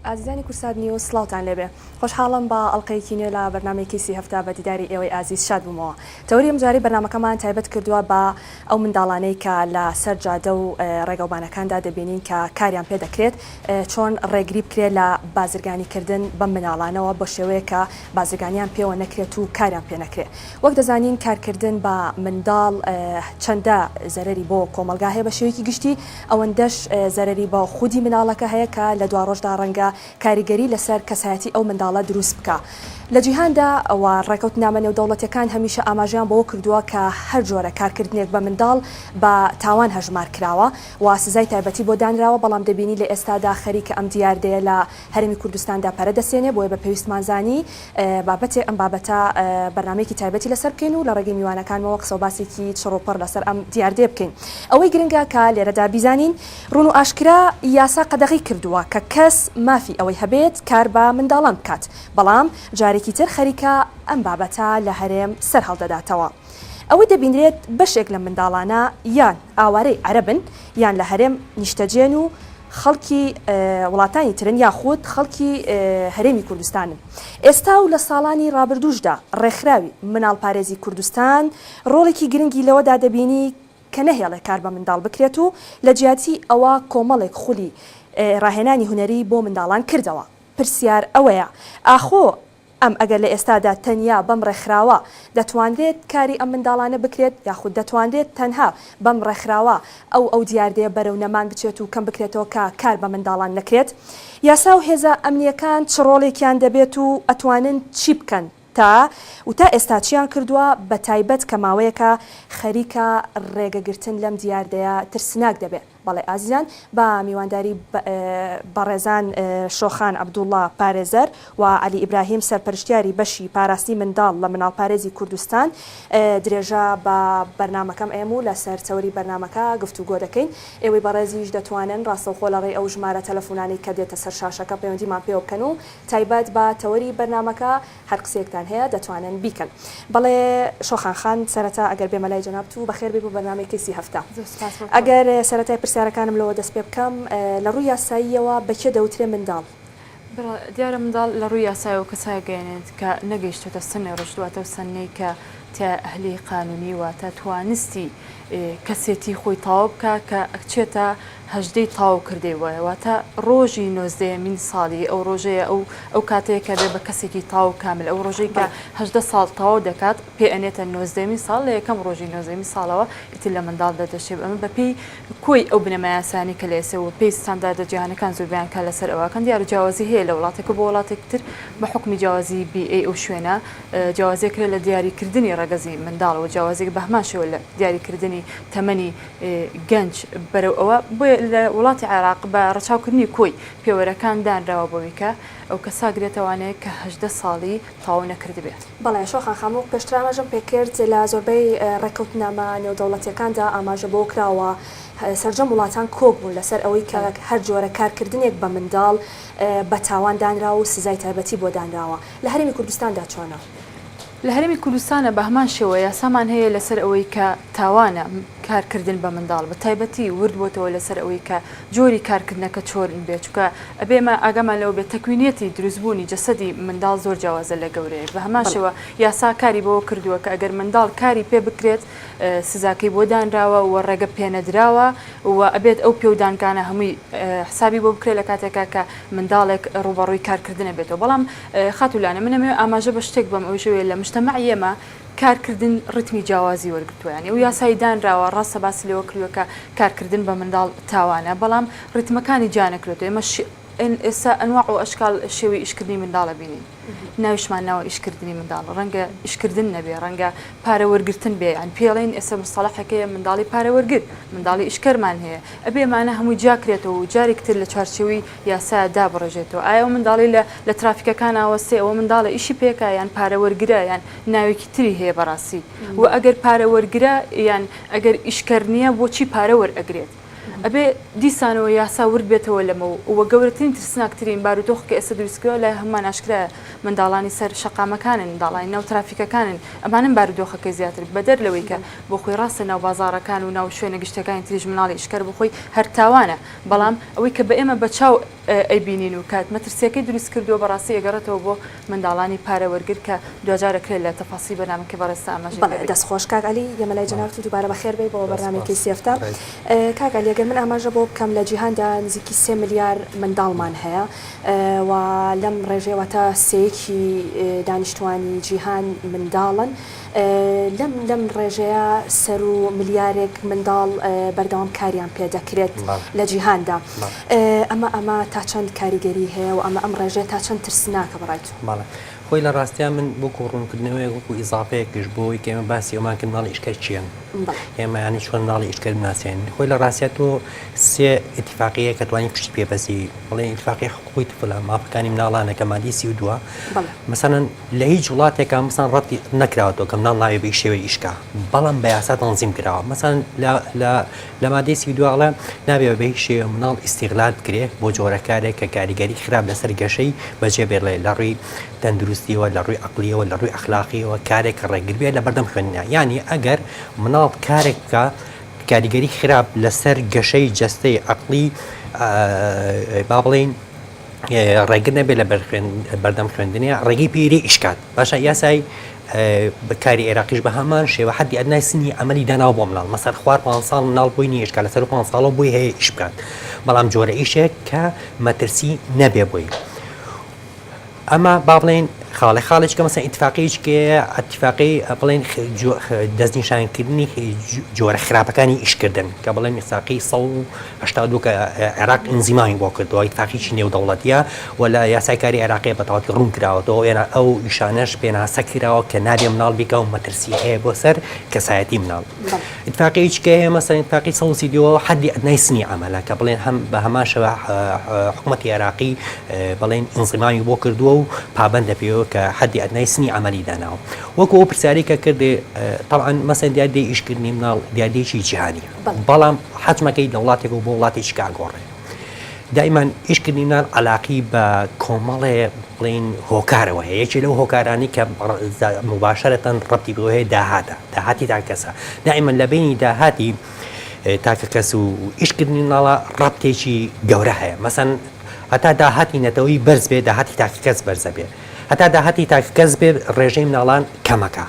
ئازیزانی کوردسات نیوز سڵاوتان لێبێ خۆشحاڵم بە ئەڵقەیەکی نوێ لە بەرنامەی کەیسی هەفتە بە دیداری ئێوەی ئازیز شاد بوومەوە تەوەری ئەمجارەی بەرنامەکەمان تایبەت کردووە بە ئەو منداڵانەی کە لە سەر جادە و ڕێگەوبانەکاندا دەبینین کە کاریان پێ دەکرێت چۆن ڕێگری بکرێت لە بازرگانی کردن بەم مناڵانەوە بە شێوەیەک کە بازرگانیان پێوە نەکرێت و کاریان پێ نەکرێت وەک دەزانین کارکردن بە منداڵ چەندە زەرەری بۆ کۆمەڵگا هەیە بە شێوەیەکی گشتی ئەوەندەش زەرەری بە خودی مناڵەکە هەیە کە لە دواڕۆژدا ڕەنگە کاریگەری لەسەر کەسایەتی ئەو منداڵە دروست بکا. لە جیهاندا و ڕێکەوتنامە نێودەوڵەتیەکان هەمیشە ئاماژەیان بەوە کردووە کە هەر جۆرە کارکردنێک بە منداڵ بە تاوان هەژمار کراوە و سزای تایبەتی بۆ دانراوە، بەڵام دەبینی لە ئێستادا خەریکە ئەم دیاردەیە لە هەرێمی کوردستاندا پەرە دەسێنێ، بۆیە بە پێویستمان زانی بابەتێ ئەم بابەتە بەرنامەیەکی تایبەتی لەسەر بکەین و لە ڕێگەی میوانەکانمەوە قسەوباسێکی چڕ و پڕ لەسەر ئەم دیاردەیە بکەین. ئەوەی گرنگە کە لێرەدا بیزانین ڕوون و ئاشکرا یاسا قەدەغەی کردووە کە کەس مافی ئەوەی هەبێت کار بە منداڵان بکات، بەڵام جارێکی تر خەریکە ئەم بابەتە لە هەرێم سەرهەڵدەداتەوە. ئەوەی دەبینرێت بەشێک لەم منداڵانە یان ئاوارەی عەرەبن یان لە هەرێم نیشتەجێن و خەڵکی وڵاتانی ترن یاخود خەڵکی هەرێمی کوردستانن. ئێستا و لە ساڵانی ڕابردووشدا ڕێکخراوی مناڵپارێزی کوردستان ڕۆڵێکی گرنگی لەوەدا دەبینی کە نەهێڵێ کار بە منداڵ بکرێت و لە جیاتی ئەوە کۆمەڵێک خولی ڕاهێنانی هونەری بۆ منداڵان کردەوە. پرسیار ئەوەیە ئاخۆ ئەم ئەگەر لە ئێستادا تەنیا بەم ڕێکخراوە دەتوانرێت کاری ئەم منداڵانە بکرێت یاخود دەتوانرێت تەنها بەم ڕێکخراوە ئەو ئەو دیاردەیە بەرەو نەمان بچێت و کەم بکرێتەوە کە کار بە منداڵان نەکرێت؟ یاسا و هێزە ئەمنییەکان چ ڕۆڵێکیان دەبێت و ئەتوانن چی بکەن تا و تا ئێستا چیان کردووە بە تایبەت کە ماوەیەکە خەریکە ڕێگەگرتن لەم دیاردەیە ترسناک دەبێ؟ بەڵێ ئازیزان بە میوانداری بەڕێزان شۆخان عەبدوڵا پارێزەر و عەلی ئیبراهیم سەرپەرشتیاری بەشی پاراستنی منداڵ لە مناڵپارێزی کوردستان درێژە بە بەرنامەکەم ئەیەم و لەسەر تەوەری بەرنامەکە گفتوگۆ دەکەین ئێوەی بەڕێزیش دەتوانن ڕاستەوخۆ لە ڕێی ئەو ژمارە تەلەفونانەی کە دێتە سەر شاشەکە پەیوەندیمان پێوە بکەن و تایبەت بە تەوەری بەرنامەکە هەر قسەیەکتان هەیە دەتوانن بیکەن. بەڵێ شۆخان خان سەرەتا ئەگەر بێمە لای جەنابت و بەخێر بێی بۆ بەرنامەی کەیسی هەفتە. زۆر سوپاس بۆ تۆ. ئەگەر سەرەتای پرسیارەکانم لەوە دەست پێ بکەم لە ڕووی یاساییەوە بە کێ دەوترێ منداڵ؟ بەڵێ دیارە منداڵ لە ڕووی یاسایەوە کەسایەک گەیەنێت کە نەگەیشتۆتە سنی ڕوشد واتە ئەو سنەی کە تیا ئەهلی قانونی واتە توانستی کەسێتی خۆی تەواو بکا کە ئەچێتە هەژدەی تەواو کردەی وایە واتە ڕۆژی نۆزدەیەمین ساڵی ئەو ڕۆژەیە ئەو ئەو کاتەیە کە بێ بە کەسێکی تەواو کامل ئەو ڕۆژەی کە 18 ساڵ تەواو دەکات پێ ئەنێتە نۆزدەیەمین ساڵ لە یەکەم ڕۆژی نۆزدەیەمین ساڵەوە ئیتر لە منداڵ دەردەچێ ئەمە بەپێی کۆی ئەو بنەما یاسایانەی کە لە ئێستا و بەپێی ستانداردە جیهانەکان زۆربەیان کار لەسەر ئەوەکەن دیارە جیاوازی هەیە لە وڵاتێک و بۆ وڵاتێکی تر بە حوکمی جیاوازی بیئەی ئەو شوێنە جیاوازیەک هەیە لە دیاریکردنی ڕەگەزی منداڵ و جیاوازیەک بە هەمان شێوە لە دیاریکردنی تەمەنی گەنج بەرەو ئەوە بۆیە لە وڵاتی عێراق بە ڕەچاوکردنی کۆی پێوەرەکان دانراوە بەوەی کە ئەو کەسە گرێتەوانەیە کە 18 ساڵی تەواو نەکردبێت. بەڵێ شۆخان خان وەک پێشتر ئاماژەم پێکرد لە زۆربەی ڕێککەوتنامە نێودەوڵەتیەکاندا ئاماژە بەوە کراوە سەرجەم وڵاتان کۆک بوون لەسەر ئەوەی کە هەر جۆرە کارکردنێک بە منداڵ بە تاوان دانراوە و سزای تایبەتی بۆ دانراوە لە هەرێمی کوردستاندا چۆنە؟ لە هەرێمی کوردستانە بە هەمان شێوە یاسامان هەیە لەسەر ئەوەی کە تاوانە کار کردن بە منداڵ بە تایبەتی ورد بۆتەوە لەسەر ئەوەی کە جۆری کار کردنەکە چۆن بێت چونکە ئەبێ ئێمە ئاگامان لەوە بێت تەکوینیەتی دروست بوونی جەسەدی منداڵ زۆر جیاوازە لە گەورەیەک بە هەمان شێوە یاسا کاری بەوە کردووە کە ئەگەر منداڵ کاری پێ بکرێت سزاکەی بۆ دانراوە و ڕێگە پێنەدراوە و ئەبێت ئەو پێودانگانە هەمووی حسابی بۆ بکرێت لە کاتێکا کە منداڵێک ڕووبەڕووی کارکردنە بێتەوە بەڵام خاتوو لانە من ئەمەوێ ئاماژە بە شتێک بەم ئەویش ئەوەیە لە مجتەمەعی ئێمە کارکردن ڕیتمی جیاوازی وەرگرتووە یانی ئەو یاسای دانراوە ڕاستە باسی لەوە کردووە کە کارکردن بە منداڵ تاوانە بەڵام ڕیتمەکانی جیا نەکرێتەوە ئێمە ئێستا ئەنواع و ئەشکال شێوەی ئیشکردنی منداڵ ئەبینین ناویشمان ناوە ئیشکردنی منداڵ ڕەنگە ئیشکردن نەبێ ڕەنگە پارە وەرگرتن بێ یان پێڵێن ئێستا مستەڵەحێک هەیە منداڵی پارە وەرگر منداڵی ئیشکەرمان هەیە ئەبێ ئەمانە هەمووی جیا کرێتەوە و جارێک تر لە چوارچێوەی یاسایا دابڕێژێتەوە ئایا ئەو منداڵەی لە لە ترافیکەکان ئاوەستێ ئەوە منداڵە ئیشی پێکا یان پارە وەرگرە یان ناوێکی تری هەیە بەڕاستی و ئەگەر پارە وەرگرە یان ئەگەر ئیشکەر نییە بۆچی پارە وەرئەگرێت؟ ئەبێ دیسانەوە یاسا ورد بێتەوە لەمە و گەورەترین ترسناکترین بارودۆخ کە ئێستا دروست کراوە لای هەموومان ئاشکرایە منداڵانی سەر شەقامەکانن منداڵانی ناو ترافیکەکانن ئەمانەن بارودۆخەکەی زیاتر بەدەر لەوەی کە بۆ خۆی ڕاستە ناو بازاڕەکان و ناو شوێنە گشتەکانی تریش مناڵی ئیشکەر بۆ خۆی هەر تاوانە بەڵام ئەوەی کە بە ئێمە بە چاو ئەیبینین و کات مەترسیەکەی دروست کردووە بەڕاستی ئەگەڕێتەوە بۆ منداڵانی پارە وەرگر کە دواجار ئەکرێت لە تەفاسیلی بەرنامەکەی بەڕێزتا ئاماژەی بەڵێ پێ بەین. دەست خۆش کاک عەلی یەمە لای جەنابت و دووبارە بەخێر بێی بۆ دەست بەرنامەی خۆش کەیسی هەفتە. ڕێز. کاک عەلی ئەگەر من ئاماژە بەوە بکەم لە جیهاندا نزیکی سێ ملیار منداڵمان هەیە و لەم ڕێژەیە واتە سێیەکی دانیشتوانی جیهان منداڵن لەم لەم ڕێژەیە سەروو ملیارێک منداڵ بەردەوام کاریان پێ دەکرێت لە جیهاندا ئەمە ئەمە تا چەند کاریگەری هەیە و ئەمە ئەم ڕێژەیە تا چەند ترسناکە بەڕای تۆ؟ بەڵێ خۆی لە ڕاستیا من وەکو ڕوونکردنەوەیەک وەکو ئیزافەیەکیش بۆ ئەوەی کە ئێمە باسی ئەومان کرد منداڵی ئیشکەر کێن ئێمە یانی چۆن منداڵی ئیشکەر بناسێنین خۆی لە ڕاستیا تۆ سێ ئیتیفاقیەیە کە توانی پشتی پێ بەستی بڵێن ئیتیفاقی حقوقی طفلە مافەکانی مناڵانە کە مادەی 32 مەسەلەن لە هیچ وڵاتێکا مەسەن ڕەتی نەکراوەتەوە کە مناڵ ناوێ بە شێوەی ئیشکا بەڵام بە یاسا تەنزیم کراوە مەسەن لە لە لە مادەی 32 ئەڵێ نابێ بە هیچ شێوە مناڵ ئیستیغلال بکرێ بۆ جۆرە کارێک کە کاریگەری خراپ لەسەر گەشەی بەجێ بێڵێ لە ڕووی تەندروستیەوە لە ڕووی عەقڵیەوە لە ڕووی ئەخلاقیەوە کارێک کە ڕێگر بێ لە بەردەم خوێندنا یانی ئەگەر مناڵ کارێک بکا کاریگەری خراپ لەسەر گەشەی جەستەی عەقڵی با بڵێین ڕێگر نەبێت لە بەردەم خوێندنی ڕێگەی پێری ئیشکات باشە یاسای کاری عێراقیش بە هەمان شێوە حەدی ئەدنای سنی عملی داناوە بۆ مناڵ مەسەر خوار پ ساڵ مناڵ بۆی نییە ئیشکا لەسەر پ ساڵەوە بۆی هەیە ئیش بکات بەڵام جۆرە ئیشێک کە مەترسی نەبێ بۆی. ئەمە با بڵێین خاڵێ خاڵێکی کە مەسەن ئیتفاقیەکی کەیە ئەتیفاقی بڵێن دەستنیشانکردنی جۆرە خراپەکانی ئیشکردن کە بڵێن میساقی 1970 کە عێراق ئینزیمامی بۆ کردەوە ئیتفاقیی نێودەوڵەتیە و لە یاسای کاری عێراقی بە تەواوەتی ڕوون کراوەتەوە ئێنا ئەو ئیشانەش پێناسە کراوە کە نابێ مناڵ بیکە و مەترسی هەیە بۆ سەر کەسایەتی مناڵ. ئیتفاقیەکی کە هەیە مەسەلەن ئیتفاقی 132 حەدی ئەدنای سنی عەمەلە کە بڵێن هەم بە هەمان شێوە حکومەتی عێراقی بڵێن ئینزیمامی بۆ کردووە و پابەندە پێوە کە حەدی ئەدنای سنی عەمەلی داناوە وەکو ئەو پرسیاری کە کردێ طبعا مەسەلەن دیاردەی ئیشکردنی مناڵ دیاردەیەکی جیهانیە بەڵام حەجمەکەی لە وڵاتێکەوە بۆ وڵاتێکی کە ئەگۆڕێ دایمان ئیشکردنی مناڵ عەلاقی بە کۆمەڵێ بڵێین هۆکارەوە هەیە یەکێ لەو هۆکارانەی کە مباشرەتەن ڕەبتی بەوە هەیە داهاتە داهاتی تاکە کەسە دائیمەن لە بینی داهاتی تاکە کەس و ئیشکردنی مناڵە ڕەبتێکی گەورە هەیە مەسەن هەتا داهاتی نەتەوەی بەرز بێ داهاتی تاکە کەس بەرزە بێ هەتا داهاتی تاکە کەس بێ ڕێژەی مناڵان کەمەکە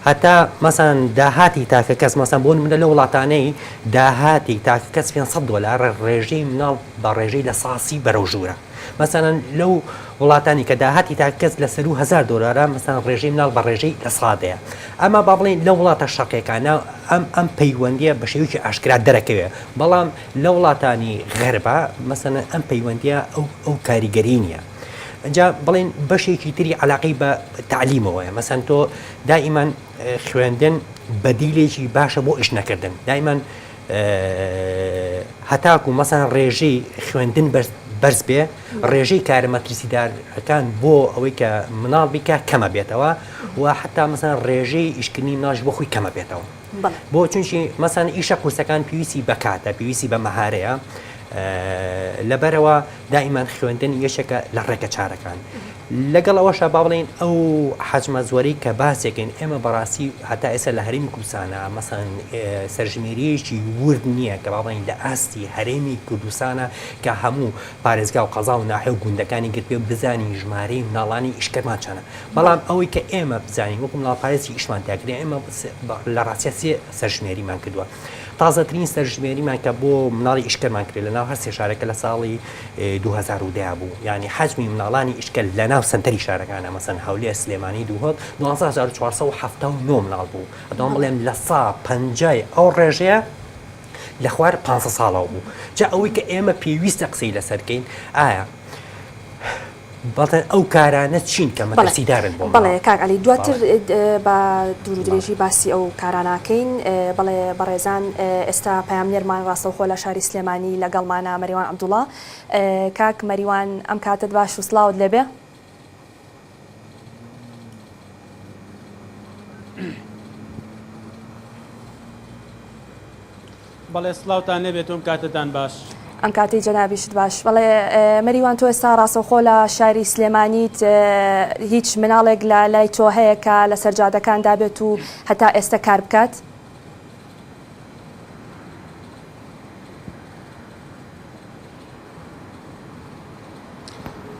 هەتا مەسەن داهاتی تاکە کەس مەسەن بۆ نمونە لە وڵاتانەی داهاتی تاکە کەس 500 دۆلار ڕێژەی مناڵ بە ڕێژەی لە ساسی بەرەو ژوورە مەسەلەن لەو وڵاتانی کە داهاتی تاکە کەس لە سەروو هەزار دۆلارە مەسەلەن ڕێژەی مناڵ بە ڕێژەی لە سادەیە ئەما با بڵێین لە وڵاتە شەرقیەکانە ئەم ئەم پەیوەندیە بە شێوەیەکی ئاشکرا دەرەکەوێ بەڵام لە وڵاتانی غەربە مەسەلەن ئەم پەیوەندیە ئەو ئەو کاریگەری نییە جا بڵێن بەشێکی تری علاقەی بە تعلیمەوەیە مەسەن تۆ دائیمان خوێندن بەدیلێکی باشە بۆ ئیش نەکردن دائیمان هەتاکو مەسەن ڕێژەی خوێندن بەرز بێ ڕێژەی کارە مەترسیدارەکان بۆ ئەوەی کە مناڵ بیکە کەمە بێتەوە و حتا مەسەن ڕێژەی ئیشکردنی مناڵش بۆ خۆی کەمە بێتەوە بۆ چونکی مەسەن ئیشە قورسەکان پێویستی بە کاتە پێویستی بە مەهارەیە لەبەرەوە دائیمان خوێندن یەکێکە لە ڕێگە چارەکان. لەگەڵ ئەوەشا با بڵێین ئەو حەجمە زۆرەی کە باسێکەین ئێمە بەڕاستی هەتا ئێستا لە هەرێمی کوردستانە مەسەن سەرژمێریەکی ورد نییە کە با بڵێین لە ئاستی هەرێمی کوردستانە کە هەموو پارێزگا و قەزا و ناحیە و گوندەکانی گرتبێ بزانین ژمارەی مناڵانی ئیشکەرمان چەنە بەڵام ئەوەی کە ئێمە بزانین وەکو مناڵپارێزی ئیشمان تیا کردێ ئێمە لە ڕاستیا سێ سەرژمێریمان کردووە تازەترین سەرژمێریمان کە بۆ مناڵی ئیشکەرمان کرێ لە ناو هەر سێ شارەکە لە ساڵی 2010 بوو یانی حەجمی مناڵانی ئیشکەر لە ناو سەنتەری شارەکانە مەسەن هەولێر سلێمانی دهۆک 12479 مناڵ بوو ئەتوانم بڵێم لە سا پەنجای ئەو ڕێژەیە لە خوار 15 ساڵەوە بوو جا ئەوەی کە ئێمە پێویستە قسەی لەسەر بکەین ئایا بەڵێ ئەو کارانە چین کە مەترسیدارن بۆ بەڵێ کاک عەلی دواتر بە دوور و درێژی باسی ئەو کاراناکەین بەڵێ بەڕێزان ئێستا پەیامنێرمان ڕاستەوخۆ لە شاری سلێمانی لەگەڵمانە مەریوان عەبدوڵا کاک مەریوان ئەم کاتت باش و سڵاوت لێبێ. بەڵێ سڵاوتان لێبێت و ئەم کاتەتان باش. ئەم کاتەی جەنابیشت باش. بەڵێ مەریوان تۆ ئێستا ڕاستەوخۆ لە شاری سلێمانیت هیچ مناڵێک لە لای تۆ هەیە کە لەسەر جادەکاندا بێت و هەتا ئێستا کار بکات؟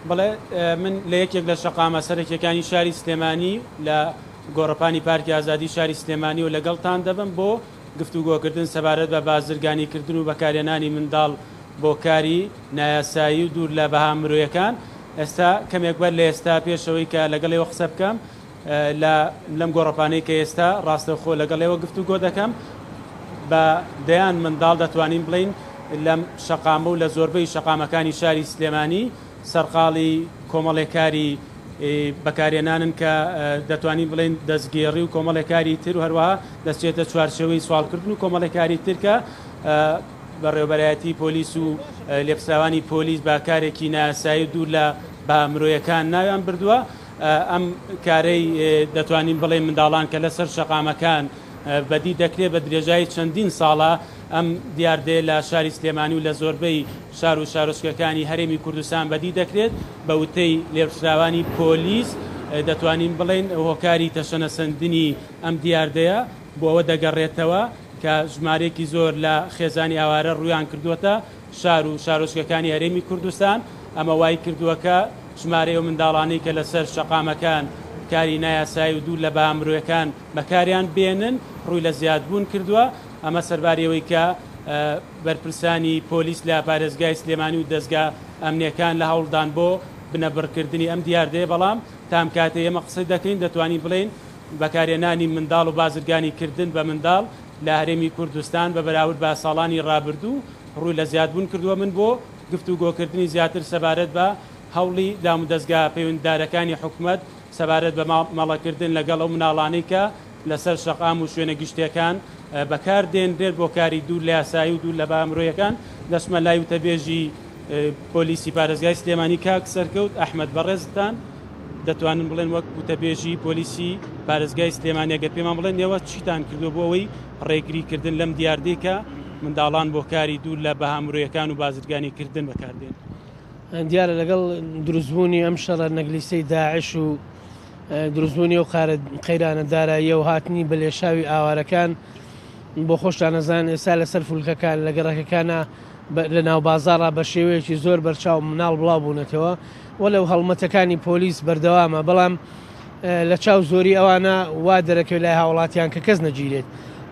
بەڵێ من لە یەکێک لە شەقامە سەرەکیەکانی شاری سلێمانی لە گۆڕەپانی پارکی ئازادی شاری سلێمانی و لەگەڵتان دەبم بۆ گفتوگۆکردن سەبارەت بە بازرگانیکردن و بەکارهێنانی منداڵ بۆ کاری نایاسایی و دوور لە بەها مرۆیەکان. ئێستا کەمێک بەر لە ئێستا پێش ئەوەی کە لەگەڵ ئێوە قسە بکەم لە لەم گۆڕەپانەی کە ئێستا ڕاستەوخۆ لەگەڵ ئێوە گفتوگۆ دەکەم بە دەیان منداڵ دەتوانین بڵێین لەم شەقامە و لە زۆربەی شەقامەکانی شاری سلێمانی سەرقاڵی کۆمەڵێک کاری بەکارهێنانن کە دەتوانین بڵێین دەستگێڕی و کۆمەڵێک کاری تر و هەروەها دەچێتە چوارچێوەی سواڵکردن و کۆمەڵێک کاری تر کە بەڕێوەبەرایەتی پۆلیس و لێپرسراوانی پۆلیس بە کارێکی نایاسایی و دوور لە بەها مرۆیەکان ناویان بردووە. ئەم کارەی دەتوانین بڵێین منداڵان کە لەسەر شەقامەکان بەدی دەکرێت بە درێژایی چەندین ساڵە ئەم دیاردەیە لە شاری سلێمانی و لە زۆربەی شار و شارۆچکەکانی هەرێمی کوردستان بەدی دەکرێت، بە وتەی لێپرسراوانی پۆلیس دەتوانین بڵێین هۆکاری تەشەنەسەندنی ئەم دیاردەیە بۆ ئەوە دەگەڕێتەوە کە ژمارەیەکی زۆر لە خێزانی ئاوارە ڕوویان کردووەتە شار و شارۆچکەکانی هەرێمی کوردستان، ئەمە وای کردووە کە ژمارەی ئەو منداڵانەی کە لەسەر شەقامەکان کاری نایاسایی و دوور لە بەها مرۆیەکان بەکاریان بێنن ڕووی لە زیادبوون کردووە، ئەمە سەرباری ئەوەی کە بەرپرسانی پۆلیس لە پارێزگای سلێمانی و دەزگا ئەمنییەکان لە هەوڵدان بۆ بنەبڕکردنی ئەم دیاردەیە، بەڵام تا ئەم کاتەی ئێمە قسە دەکەین دەتوانین بڵێین بەکارهێنانی منداڵ و بازرگانی کردن بە منداڵ لە هەرێمی کوردستان بە بەراورد بە ساڵانی ڕابردوو ڕووی لە زیادبوون کردووە. من بۆ گفتوگۆکردنی زیاتر سەبارەت بە هەوڵی دامودەزگا پەیوەندیدارەکانی حکومەت سەبارەت بە مامەڵەکردن لەگەڵ ئەو مناڵانەی کە لەسەر شەقام و شوێنە گشتیەکان بەکار دێنرێت بۆ کاری دوور لە یاسایی و دوور لە بەها مرۆیەکان، دەچمە لای وتەبێژی پۆلیسی پارێزگای سلێمانی کاک سەرکەوت ئەحمەد بەڕێزتان دەتوانن بڵێن وەک وتەبێژی پۆلیسی پارێزگای سلێمانی ئەگەر پێمان بڵێن ئێوە چیتان کردووە بۆ ئەوەی ڕێگری کردن لەم دیاردەی کە منداڵان بۆ کاری دوور لە بەها مرۆیەکان و بازرگانی کردن بەکاردێن؟ دیارە لەگەڵ دروستبوونی ئەم شەڕە نەگلیسەی داعش و دروستبوونی ئەو قەیرانە داراییە و هاتنی بە لێشاوی ئاوارەکان بۆ خۆشتان ئەزان ئێستا لەسەر فولکەکان لە گەڕەکەکانە لە ناو بازاڕا بە شێوەیەکی زۆر بەرچاو مناڵ بڵاو بوونەتەوە وەلەو هەڵمەتەکانی پۆلیس بەردەوامە بەڵام لە چاو زۆری ئەوانە وا دەرەکەوێت لای هاوڵاتیان کە کەس نەگیرێت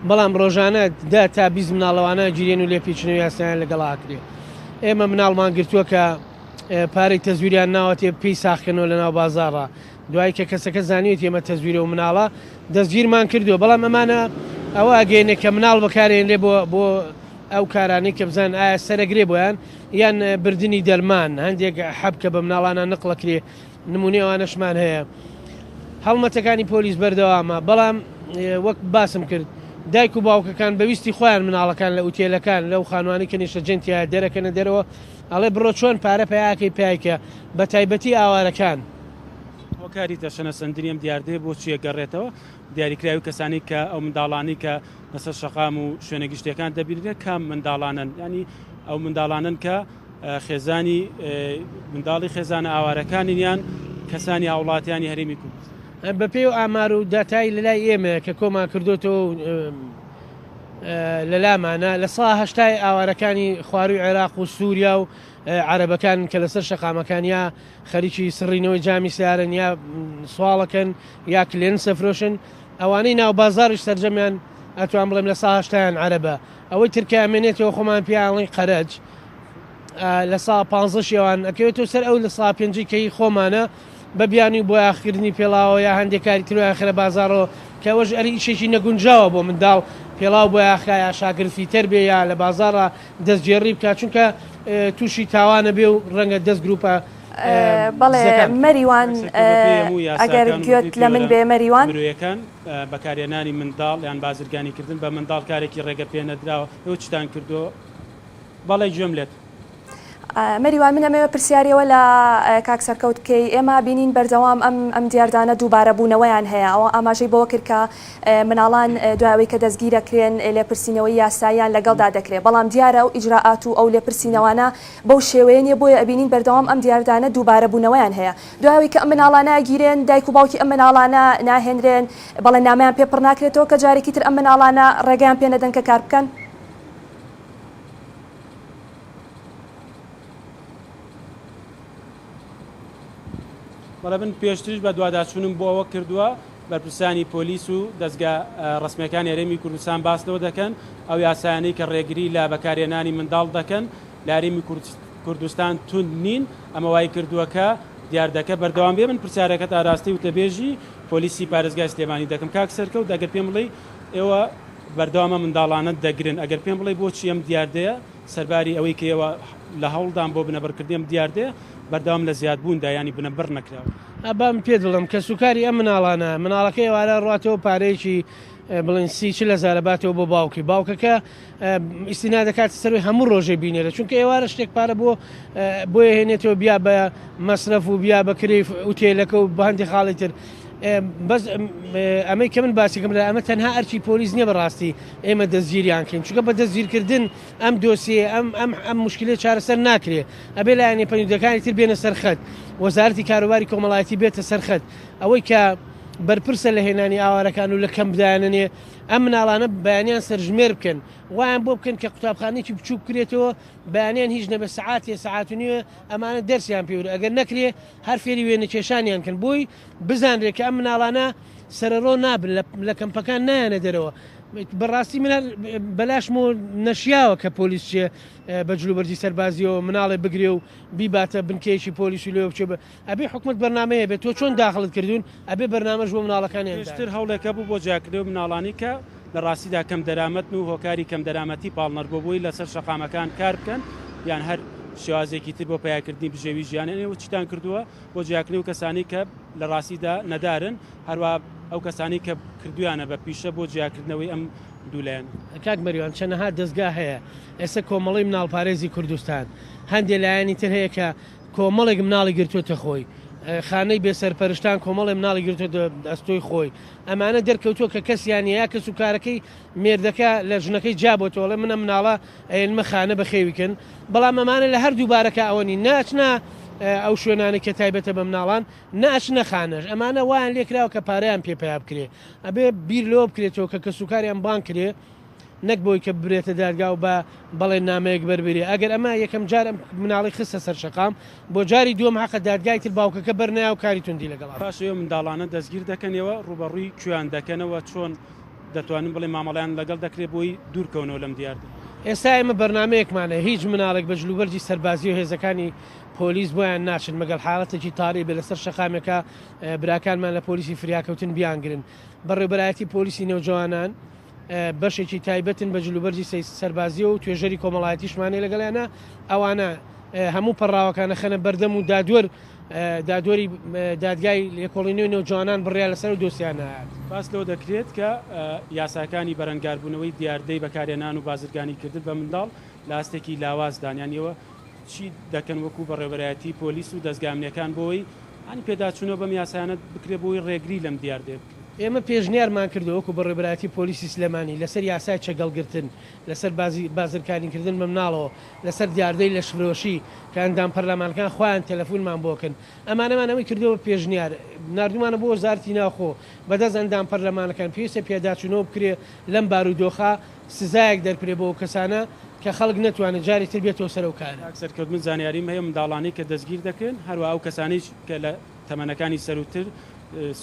بەڵام ڕۆژانە دە تا 20 مناڵەوانە گیرێن و لێپیچنەوە یاسایان لەگەڵ ئاکرێ ئێمە مناڵمان گرتووە کە پارەی تەزویریان ناوەتێ پێی ساخکەنەوە لەناو بازاڕا دوای کە کەسەکە زانیوێتی ئەمە تەزویرە و مناڵە دەستگیرمان کردووە بەڵام ئەمانە ئەوە ئەگەینێ کە مناڵ بەکارێنرێ بۆ بۆ ئەو کارانەی کە بزان ئایا سەرەگرێ بۆیان یان بردننی دەرمان هەندێک حەب کە بە مناڵانە نقڵەکرێ نمونەی ئەوانەشمان هەیە هەڵمەتەکانی پۆلیس بەردەوامە بەڵام وەک باسم کرد دایک و باوکەکان بەویستی خۆیان مناڵەکان لە ئوتێلەکان لەو خانوانی کە نیشتەجێن تیایە دەرەکەنە دەرەوە ئەڵێ بڕۆ چۆن پارە پەیاکەی پیایکە بە تایبەتی ئاوارەکان. هۆکاری تەشەنەسەندنی ئەم دیاردەیە بۆ چییە گەڕێتەوە؟ دیاریکراوی کەسانی کە ئەو منداڵانەی کە لەسەر شەقام و شوێنە گشتیەکان دەبینرێت کام منداڵانن؟ یانی ئەو منداڵانەن کە خێزانی منداڵی خێزانە ئاوارەکانن یان کەسانی هاوڵاتیانی هەرێمی کوردستان؟ بەپێی ئەو ئامار و داتای لەلای ئێمەیە کە کۆمان کردۆتەوە و لەلامانە لە سا هەشتای ئاوارەکانی خواروی عێراق و سووریا و عەرەبەکان کە لەسەر شەقامەکان یا خەریکی سڕینەوەی جامی سیارن یا سواڵەکەن یا کلێنس ئەفرۆشن ئەوانەی ناو بازاڕیش سەرجەمیان ئەتوان بڵێم لە سا هەشتایان عەرەبە ئەوەی تر کە ئەمێنێتەوە خۆمان پێیان قەرەج لە سا پانزەشی ئەوان ئەکەوێتەوە سەر ئەو لە سا پێنجی کەی خۆمانە بە بیانووی بۆیاخکردنی پێڵاوە یا هەندێک کاری تر خرە بازاڕەوە کە ئەوەش ئەری ئیشێکی نەگونجاوە بۆ منداڵ پێڵاو بۆیاخکا یا شاگرد فیتەر بێ یا لە بازاڕا دەستگێڕی بکات چونکە تووشی تاوانە بێ و ڕەنگە دەست گروپە بەڵێ مەریوان ئەگەر گوێت لە من بێ مەریوان مرۆیەکان بەکارهێنانی منداڵ یان بازرگانیکردن بە منداڵ کارێکی ڕێگە پێنەدراوە ئێوە چیتان کردووە؟ بەڵێ گوێم لێت. مەریوان من ئەمەوێ پرسیاری ئەوە لە کاک سەرکەوت بکەی ئێمە بینین بەردەوام ئەم ئەم دیاردانە دووبارە بوونەوەیان هەیە ئەوە ئاماژەی بەوە کرد کە مناڵان دوای ئەوەی کە دەستگیرەکرێن لێپرسینەوەی یاساییان لەگەڵدا دەکرێت بەڵام دیارە ئەو ئیجرائات و ئەو لێپرسینەوانە بەو شێوەیە نیە بۆیە ئەبینین بەردەوام ئەم دیاردانە دووبارە بوونەوەیان هەیە دوای ئەوەی کە ئەم مناڵانە ئەگیرێن دایک و باوکی ئەم مناڵانە ناهێنرێن بەڵێننامەیان پێ پڕ ناکرێتەوە کە جارێکی تر ئەم مناڵانە ڕێگەیان پێ نەدەن کە کار بکەن؟ بەڵێ من پێشتریش بەدواداچوونم بۆ ئەوە کردووە، بەرپرسانی پۆلیس و دەزگا ڕەسمییەکانی هەرێمی کوردستان باس لەوە دەکەن، ئەو یاسایانەی کە ڕێگری لە بەکارهێنانی منداڵ دەکەن لە هەرێمی کوردستان توند نین، ئەمە وای کردووە کە دیاردەکە بەردەوام بێ. من پرسیارەکەت ئاراستەی وتەبێژی پۆلیسی پارێزگای سلێمانی دەکەم. کاک سەرکەوت ئەگەر پێم بڵێی ئێوە بەردەوام ئەم منداڵانە دەگرن، ئەگەر پێم بڵێی بۆچی ئەم دیاردەیە سەرباری ئەوەی کە ئێوە لە هەوڵدان بۆ بنەبڕکردنی ئەم دیاردەیە بەردەوام لە زیادبووندا یانی بنەبڕ نەکراوە؟ با من پێت بڵێم کەسوکاری ئەم مناڵانە، مناڵەکە ئێوارە ڕواتەوە پارەیەکی بڵێن سی چل هەزارە باتەوە بۆ باوکی، باوکەکە ئیستینا دەکاتە سەروی هەموو ڕۆژێ بینێرە چونکە ئێوارە شتێک پارە بۆ بۆیە هێنێتەوە بیا بە مەسرەف و بیا بە کرێی ئوتێلەکە و بە هەندی خاڵی تر. بەس ئەمەی کە من باسیکەم لە ئەمە تەنها ئەرکی پۆلیس نییە بەڕاستی ئێمە دەستگیریان کەین چونکە بە دەستگیرکردن ئەم دۆسیە ئەم ئەم ئەم مشکلەیە چارەسەر ناکرێ ئەبێ لایەنە پەیوەندەکانی تر بێنە سەر خەت وەزارەتی کاروباری کۆمەڵایەتی بێتە سەر خەت ئەوەی کە بەرپرسە لە هێنانی ئاوارەکان و لە کەمپ دایانەنێ ئەم مناڵانە بەیانیان سەرژمێر بکەن وایان بۆ بکەن کە قوتابخانەیەکی بچووک بکرێتەوە بەیانیان هیچ نەبێ سەعاتێ سەعات و نیوێ ئەمانە دەرسیان پێ ورە ئەگەر نەکرێ هەر فێری وێنەکێشانیان کەن بۆی بزانرێ کە ئەم مناڵانە سەرەڕۆ نابن لە کەمپەکان نایەنە دەرەوە بەڕاستی من بەلاشمەوە نەشیاوە کە پۆلیس چێ بە جلوبەرگی سەربازیەوە مناڵێ بگرێ و بیباتە بنکەیەکی پۆلیس و لێ بچێ ئەبێ حکومت بەرنامەیە بێت تۆ چۆن داخلت کردوون ئەبێ بەرنامەش بۆ مناڵەکانیان پێشتر هەوڵێک هەبوو بۆ جیاکردنەوەی مناڵانی کە لە ڕاستیدا کەمدەرامەتن و هۆکاری کەمدەرامەتی پاڵنەر بۆ بووی لەسەر شەقامەکان کار بکەن یان هەر شێوازێکی تر بۆ پەیاکردنی بژێوی ژیانیان ئێوە چیتان کردووە بۆ جیاکردنەوەی ئەو کەسانەی کە لە ڕاستیدا نەدارن هەروەها ئەو کەسانەی کە کردوویانە بە پیشە بۆ جیاکردنەوەی ئەم دوو لایەنە؟ کاک مەریوان چەنەها دەزگا هەیە ئێستا کۆمەڵەی مناڵپارێزی کوردستان هەندێ لایەنی تر هەیە کە کۆمەڵێک مناڵی گرتووەتە خۆی، خانەی بێ سەرپەرشتان کۆمەڵێ مناڵی گرتووەتە ئەستۆی خۆی، ئەمانە دەرکەوتووە کە کەسیان نییە یا کەسوکارەکەی مێردەکە لە ژنەکەی جیابۆتەوە ئەڵێ من ئەم مناڵە ئەیەنمە خانە بەخێوی کەن، بەڵام ئەمانە لە هەردوو بارەکە ئەوە نین نە ئەچنە ئەو شوێنانەی کە تایبەتە بە مناڵان نە ئەچنە خانەش، ئەمانە وایان لێکراوە کە پارەیان پێ پەیا بکرێ، ئەبێ بیر لەوە بکرێتەوە کە کەسوکاریان بانگ کرێ. نەک بۆی کە ببرێتە دادگا و بە بەڵێننامەیەک بەربرێ، ئەگەر ئەمە یەکەم جار ئەم مناڵەی خستە سەر شەقام، بۆ جاری دووەم هەقە دادگای تر باوکەکە بەرنەیا و کاری توندی لەگەڵا بکات. پاش ئەوەی منداڵانە دەستگیر دەکەن ئێوە ڕووبەڕووی کوێیان دەکەنەوە، چۆن دەتوانن بڵێن مامەڵەیان لەگەڵ دەکرێت بۆی دوورکەونەوە لەم دیاردەیە؟ ئێستا ئێمە بەرنامەیەکمان هەیە، هیچ مناڵێک بە جلوبەرگی سەربازی و هێزەکانی پۆلیس بۆیان ناچن، مەگەر حاڵەتێکی تاری بێت لەسەر شەقامێکا براکانمان لە پۆلیسی فریاکەوتن بیانگرن. بەڕێوبەرایەتی پۆلیسی نەوجەوانان، بەشێکی تایبەتن بە جلوبەرگی سەربازیەوە و توێژەری کۆمەڵایەتیشمان هەیە لەگەڵیانە، ئەوانە هەموو پەڕاوەکان ئەخەنە بەردەم و دادوەر دادوەری دادگای لێکۆڵینەوەی نەوجەوانان بڕیار لەسەر ئەو دۆسیانە ئەیات. باس لەوە دەکرێت کە یاساکانی بەرەنگاربوونەوەی دیاردەی بەکارهێنان و بازرگانیکردن بە منداڵ لە ئاستێکی لاوازدان، یان ئێوە چی دەکەن وەکو بەڕێوەبەرایەتی پۆلیس و دەزگا ئەمنییەکان بۆ ئەوەی یانی پێداچوونەوە بەم یاسایانە بکرێت بۆ ئەوەی ڕێگری لەم دیاردەیە بکرێت؟ ئێمە پێشنیارمان کردووە وەکو بەڕێوەبەرایەتی پۆلیسی سلێمانی لەسەر یاسای چەکهەڵگرتن، لەسەر بازرکانیکردن بە مناڵەوە، لەسەر دیاردەی لەشفرۆشی کە ئەندام پەرلەمانەکان خۆیان تەلەفونمان بۆ کەن، ئەمانەمان هەمووی کردووە بە پێشنیار، ناردوومانە بۆ وەزارەتی ناوخۆ، بەدەست ئەندام پەرلەمانەکان پێویستە پێداچوونەوە بکرێ لەم بارودۆخە، سزایەک دەرکرێ بۆ ئەو کەسانە کە خەڵک نەتوانێت جارێک تر بێتەوە سەر ئەو کارە. کاک سەرکەوت من زانیاریم هەیە منداڵانەی کە دەستگیر دەکرێن هەروەها ئەو کەسانەیش کە لە تەمەنەکانی سەرووتر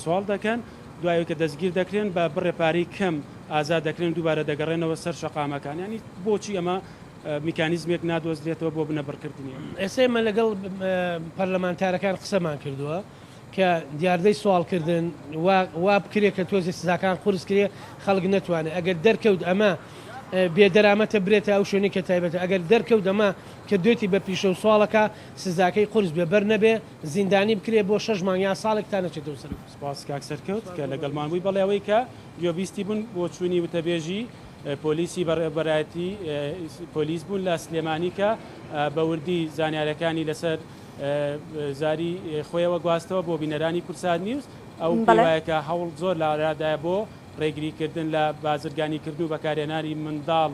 سواڵ دەکەن دوای ئەوەی کە دەستگیر دەکرێن بە بڕێ پارەی کەم ئازاد دەکرێن و دووبارە دەگەڕێنەوە سەر شەقامەکان یانی بۆچی ئەمە میکانیزمێک نادۆزرێتەوە بۆ بنەبڕکردنی ئەمە؟ ئێستا ئێمە لەگەڵ پەرلەمانتارەکان قسەمان کردووە کە دیاردەی سواڵکردن وا وا بکرێ کە تۆزێ سزاکان قورس کرێ خەڵک نەتوانێ ئەگەر دەرکەوت ئەمە بێ دەرامەتە برێتە ئەو شوێنەی کە تایبەتە ئەگەر دەرکەوت ئەمە کردوێتی بە پیشە و سواڵەکە سزاکەی قورس بێ بەر نەبێ زیندانی بکرێ بۆ شەش مانگ یا ساڵێک تا نەچێتەوە سەر. سپاس کاک سەرکەوت کە لەگەڵمان بووی. بەڵێ ئەوەی کە گوێبیستی بوون بۆچوونی وتەبێژی. پۆلیسی بەڕێوەبەرایەتی پۆلیس بوون لە سلێمانی کە بە وردی زانیارەکانی لەسەر زاری خۆیەوە گواستەوە بۆ بینەرانی کوردسات نیوز. ئەو پێی وایە کە هەوڵ زۆر لە ئارادایە بۆ ڕێگریکردن لە بازرگانیکردن و بەکارهێنانی منداڵ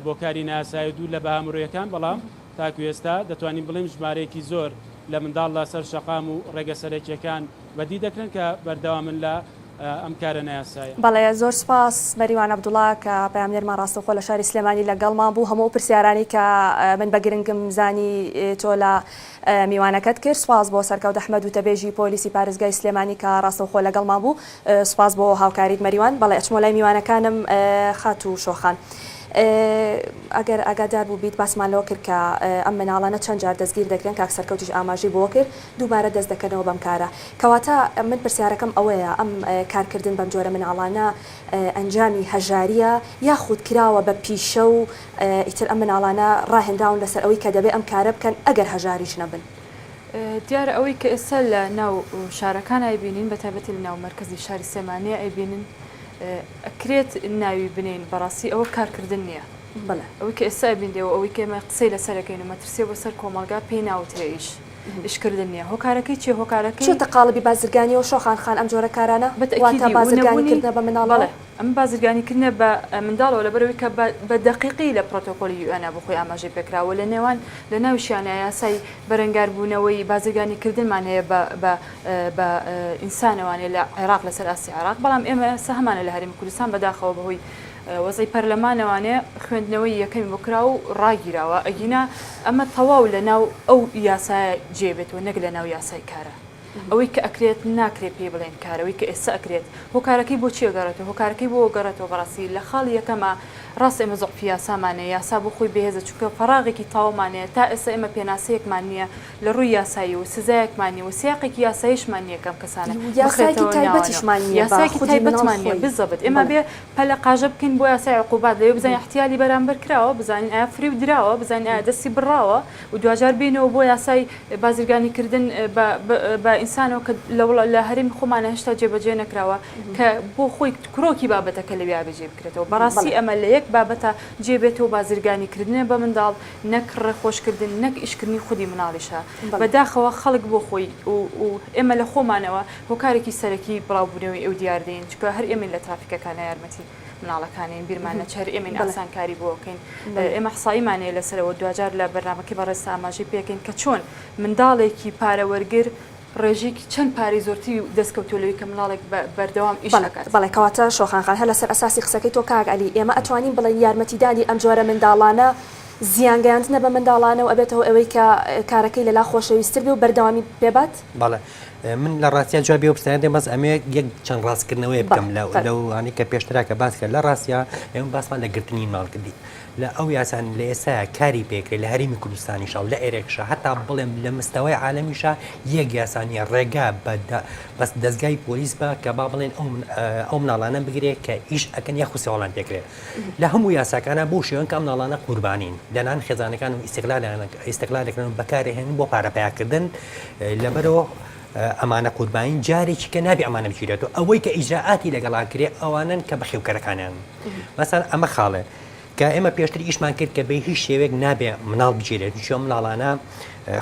بۆ کاری نایاسایی و دوور لە بەها مرۆیەکان، بەڵام تاکو ئێستا دەتوانین بڵێین ژمارەیەکی زۆر لە منداڵ لەسەر شەقام و ڕێگە سەرەکییەکان بەدی دەکرێن کە بەردەوامن لە ئەم کارە نایاسایە. بەڵێ زۆر سوپاس مەریوان عەبدوڵا کە پەیامنێرمان ڕاستەوخۆ لە شاری سلێمانی لەگەڵمان بوو هەموو ئەو پرسیارانەی کە من بە گرنگم زانی تۆ لە میوانەکەت کرد سوپاس بۆ سەرکەوت ئەحمەد وتەبێژی پۆلیسی پارێزگای سلێمانی کە ڕاستەوخۆ لەگەڵمان بوو سوپاس بۆ هاوکاریت مەریوان. بەڵێ ئەچمەوە لای میوانەکانم خاتوو شۆخان. ئەگەر ئاگادار بووبیت باسمان لەوە کرد کە ئەم مناڵانە چەند جار دەستگیر دەکرێن کاک سەرکەوتیش ئاماژەی بۆ کرد دووبارە دەست دەکەنەوە بەم کارە کەواتە من پرسیارەکەم ئەوەیە ئەم کارکردن بەم جۆرە مناڵانە ئەنجامی هەژاریە یاخود کراوە بە پیشە و ئیتر ئەم مناڵانە ڕاهێنراون لەسەر ئەوەی کە دەبێ ئەم کارە بکەن ئەگەر هەژاریش نەبن؟ دیارە ئەوەی کە ئێستا لە ناو شارەکان ئەیبینین بە تایبەتی لە ناو مەرکەزی شاری سلێمانیە ئەیبینن ئەکرێت ناوی بنێین بەڕاستی ئەوە کارکردن نییە بەڵێ. ئەوەی کە ئێستا ئەبینرێ و ئەوەی کە ئێمە قسەی لەسەر ئەکەین و مەترسیە بۆ سەر کۆمەڵگا پێی ناوترێ ئیش ئیشکردن نییە هۆکارەکەی چیە هۆکارەکەی چۆتە قاڵبی بازرگانیەوە شۆخان خان ئەم جۆرە کارانە بە واتە تەئکیدی و بازرگانی نەبوونی کردنە بە مناڵەوە؟ بەڵێ ئەمە بازرگانی کردنە بە منداڵەوە لەبەرئەوەی کە بە بە دەقیقی لە پرۆتۆکۆلی UN بۆ خۆی ئاماژەی پێکراوە لە نێوان لە ناویشیانە یاسای بەرەنگاربوونەوەی بازرگانی کردنمان هەیە بە بە بە ئینسانەوانێ لە عێراق لەسەر ئاستی عێراق بەڵام ئێمە ئێستا هەمانە لە هەرێمی کوردستان بەداخەوە بەهۆی وەزعی پەرلەمانەوانێ خوێندنەوەی یەکەمی بۆ کراوە و ڕاگیراوە ئەگینا ئەمە تەواو لە ناو ئەو یاسایە جێ بێتەوە نەک لە ناو یاسای کارە ئەوەی کە ئەکرێت ناکرێت پێی بڵێن کار ئەوەی کە ئێستا ئەکرێت هۆکارەکەی بۆچی ئەگەڕێتەوە هۆکارەکەی بۆ ئەگەڕێتەوە بەڕاستی لە خاڵی یەکەما ڕاستە ئێمە زوعفی یاسامان هەیە یاسا بۆ خۆی بەهێزە چونکە فەراغێکی تەواومان هەیە تا ئێستا ئێمە پێناسەیەکمان نییە لە ڕووی یاسایی و سزایەکمان نییە و سیاقێکی یاساییشمان نییە کە ئەم کەسانە یاسایەکی بخرێتەوە ناوانەوە تایبەتیشمان نییە بە یاسایەکی خودی مناڵ تایبەتمان نییە خۆی بالضبط ئێمە بەڵێ. بێ پەلەقاژە بکەین بۆ یاسای عقوبات لەوێ بزانین احتیالی بەرامبەر کراوە بزانین ئایا فریو دراوە بزانین ئایا دەستی بڕاوە و دواجار بێینەوە بۆ یاسای بازرگانی کردن بە بە ئینسانەوە کە لە وڵا لە هەرێمی خۆمانە هێشتا جێبەجێ نەکراوە کە بۆ خۆی کرۆکی بابەتەکە لەویا بێ جێ بکرێتەوە بەڕاستی بەڵێ. ئەمە لە یەک بابەتە جێ بێتەوە بازرگانی کردنە بە منداڵ نەک ڕێ خۆشکردن نەک ئیشکردنی خودی مناڵیشە بەڵێ. بەداخەوە خەڵک بۆ خۆی و و ئێمە لە خۆمانەوە هۆکارێکی سەرەکی بڵاوبوونەوەی ئەو دیاردەین چونکە هەر ئێمەین لە ترافیکەکانا یارمەتی مناڵەکانین بیرمان نەچێ هەر ئێمەین بەڵێ. ئاسانکاری بۆ ئەکەین بەڵێ. ئێمە احصائیمان هەیە لەسەرەوە دواجار لە بەرنامەکەی بەڕێزتا ئاماژەی پێکەین کە چۆن منداڵێکی پارە وەرگر ڕێژەیەکی چەند پارەی زۆرتری دەست کەوتووە لەوەی کە مناڵێک بە بەردەوام ئیش بەڵێ ئەکات. بەڵێ کەواتە شۆخان خان هەر لەسەر ئەساسی قسەکەی تۆ کاک عەلی ئێمە ئەتوانین بڵێین یارمەتیدانی ئەم جۆرە منداڵانە زیان گەیاندنە بە منداڵانە و ئەبێتە هۆی ئەوەی کە کارەکەی لەلا خۆشەویستر بێ و بەردەوامی پێ بات؟ بەڵێ من لە ڕاستیا جوابی ئەو پرسیارە دەم بەس ئەمەوێت یەک چەند ڕاستکردنەوەیە بکەم لە لەو ئەوانەی کە پێشترا کە باس کرد لە ڕاستیا ئێمە باسمان لە گرتنی ماڵ کردی لە ئەو یاسان لە ئێستایا کاری پێکرێ لە هەرێمی کوردستانیشا و لە ئێرەکشا هەتا بڵێم لە مستەوای عالەمیشا یەک یاسا نییە ڕێگا بە بەس دەزگای پۆلیس بە کە با بڵێن ئەو ئەو مناڵانە بگرێ کە ئیش ئەکەن یاخود سواڵیان پێکرێ لە هەموو یاساکانە بۆ شێوەن کە ئەم مناڵانە قوربانین لەلایەن خێزانەکان و ئیستغلالیان ئیستغلال دەکرێن و بەکارهێنن بۆ پارە پەیاکردن لەبەرەوە ئەمانە قوربانین جارێکی کە نابێ ئەمانە بگیرێتەوە ئەوەی کە ئیجرائاتی لەگەڵا کرێ ئەوانن کە بەخێوکەرەکانیان مەسەن ئەمە خاڵێ کە ئێمە پێشتر ئیشمان کرد کە بە هیچ شێوەیەک نابێ مناڵ بگیرێت چونکە ئەم مناڵانە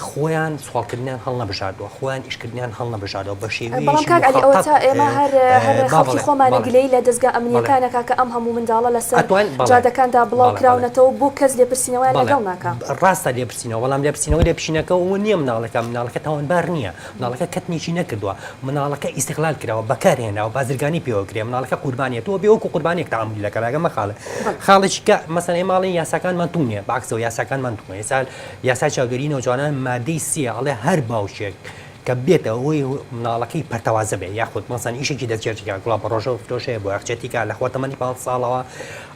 خۆیان سواڵکردنیان هەڵنەبژاردووە خۆیان ئیشکردنیان هەڵنەبژاردەوە بە بەڵام شێوەیەکی کاک عەلی مخەتەت ئەوەتا ئێمە هەر هەر با خەڵکی بڵێ خۆمانە بەڵێ گلەیی لە دەزگا بەڵێ ئەمنییەکان ئەکا کە ئەم هەموو منداڵە لەسەر ئەتوان بەڵێ جادەکاندا بڵاو بەڵێ بەڵێ کراونەتەوە بۆ کەس لێپرسینەوەیان بەڵێ لەگەڵ ناکا؟ ڕاستە لێپرسینەوە بەڵام لێپرسینەوە لێپرسینەکە ئەوە نییە مناڵەکە مناڵەکە تاوانبار نییە مناڵەکە کەتنێکی نەکردووە مناڵەکە ئیستغلال کراوە بەکار هێناوە بازرگانی پێوە کرێ مناڵەکە قوربانیە تۆ بێ وەکو قوربانیەک تەعامولی لەگەڵ ئەکە مەخاڵە خاڵێکی کە مەسەلەن ئێمە ئەڵێین یاساکانمان توند نییە بەعکسەوە یاساکانمان توندە ئێستا یاسای چاودێری نەوجوانان مادەی سێ ئەڵێ هەر باوکێک کە بێتە هۆی مناڵەکەی پەرتەوازە بێ یاخود مەسەن ئیشێکی دەستجێکە گوڵا بە ڕۆژە فرۆشەیە بۆ یاخچێتیکە لە خۆ تەمەنی 15 ساڵەوە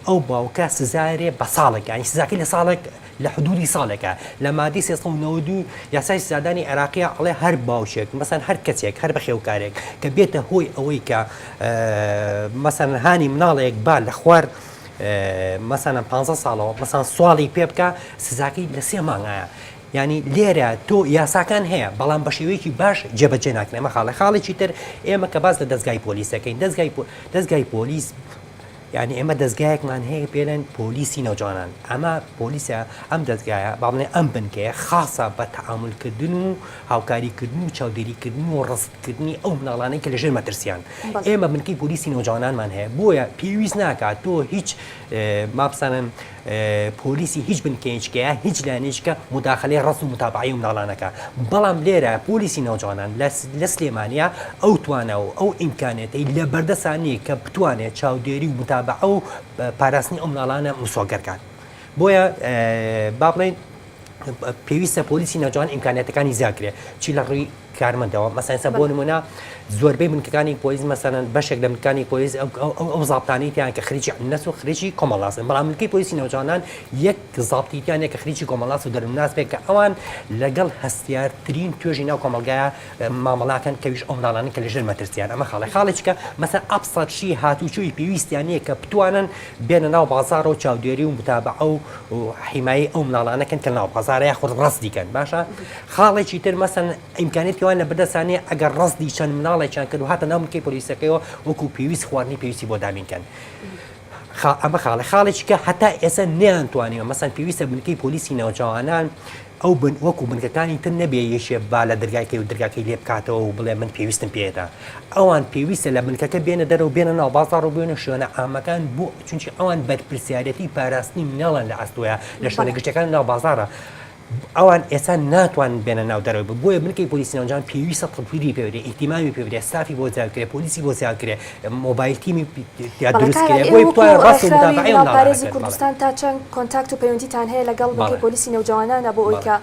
ئەو باوکە سزارێ بە ساڵێک یانی سزاکەی لە ساڵێک لە حدودی ساڵێکە لە مادەی 392 یاسای سزادانی عێراقیە ئەڵێ هەر باوکێک مەسەن هەر کەسێک هەر بەخێوکارێک کە بێتە هۆی ئەوەی کە مەسەن هانی مناڵێک با لە خوار مەسەن 15 ساڵەوە مەسان سواڵی پێ بکە سزاکەی لە سێ مانگایە ینی لێرە تۆ یاساکان هەیە بەڵام بە شێوەیەکی باش جێبەجێ ناکرێن ئەمە خاڵە خاڵێکی تر ئێمە کە باس لە دەستگای پۆلیسەکەین دەستگای دەستگای پۆلیس. یانی ئێمە دەزگایەکمان هەیە پێ دەڵێن پۆلیسی نەوجوانان ئەمە پۆلیسە ئەم دەزگایە با بڵێن ئەم بنکەیە خاصە بە تەعامول کردن و هاوکاری کردن و چاودێری کردن و ڕەسد کردنی ئەو مناڵانەی کە لەژێر مەترسیان ئێمە بنکەی پۆلیسی نەوجوانانمان هەیە بۆیە پێویست ناکات تۆ هیچ مابسانم پۆلیسی هیچ بنکەیەکیکەیە هیچ لایەنێکیکە موداخەلەی ڕەسد و متابەعەی ئەو مناڵانەکا بەڵام لێرە پۆلیسی نەوجوانان لە سلێمانیا ئەو توانا و ئەو ئیمکانێتەی لە بەردەسا نییە کە بتوانێت چاودێری و متابەعە و پاراستنی ئەو مناڵانە مسۆگەر کات بۆیە با بڵێین پێویستە پۆلیسی نەوجوان ئیمکانیاتەکانی زیاد کرێ چی لە ڕووی کارمەندەوە مەسەن ئێستا بۆ نمونە زۆربەی بنکەکانی پۆلیس مەسەلەن بەشێک لە بنکانی پۆلیس ئەو زابتانەی تیان کە خەریکی عەلمنەس و خەریکی کۆمەڵناسن بەڵام بنکەی پۆلیسی نەوجوانان یەک زابتی تیان نیە کە خەریکی کۆمەڵناس و دەروونناس بێت کە ئەوان لەگەڵ هەستیارترین توێژی ناو کۆمەڵگایە مامەڵاکەن کەویش ئەو مناڵانەن کە لەژێر مەترسیان ئەمە خاڵێ خاڵێکی کە مەسەن ئەبسەت شی هاتوچۆی پێویستیان نییە کە بتوانن بێنە ناو بازاڕ و چاودێری و متابعە و حیمایەی ئەو مناڵانە کەن کە ناو بازاڕە یاخود ڕەسدی کەن باشە خاڵێکی تر مەسەن ئیمکانیەتی وان لە بەردەستا نییە ئەگەر ڕەسدی چەند مناڵێکیان کرد و هاتە ناو بنکەی پۆلیسەکەیەوە وەکو پێویست خواردنی پێویستی بۆ دابین کەن ئەمە خاڵێ خاڵێکی کە هەتا ئێستا نیانتوانیوە مەسەن پێویستە بنکەی پۆلیسی ناوچەوانان ئەو بن وەکو بنکەکانی تر نەبێ یەکێ با لە دەرگای و دەرگاکەی لێ بکاتەوە و بڵێ من پێویستم پێێتە ئەوان پێویستە لە بنکەکە بێنە دەرەوە بێنە ناو بازاڕ و بێنە شوێنە عامەکان بۆ چونکی ئەوان بەرپرسیارەتی پاراستنی مناڵان لە ئەستۆیە لە شوێنە گشتەکان ناو بازاڕە ئەوان ئێستا ناتوانن بێنە ناو دەرەوە بۆیە بنکەی پۆلیسی ناوجان پێویستە تەتویری پێ بدرێ ئیهتیمامی پێ بدرێ ستافی بۆ زیاد کرێ پۆلیسی بۆ زیاد کرێ mobile team ی تیا بەڵێ دروست کاک کرێ عەلی بۆی ئێوە وەکو بتوانن ڕاست و ڕێکخراوی متابەعەی ئەو مناڵانە مناڵپارێزی بکەن بەڵێ کوردستان تا چەند contact و پەیوەندیتان هەیە لەگەڵ بنکەی بەڵێ پۆلیسی نەوجەوانانە بۆ ئەوەی بەڵێ کە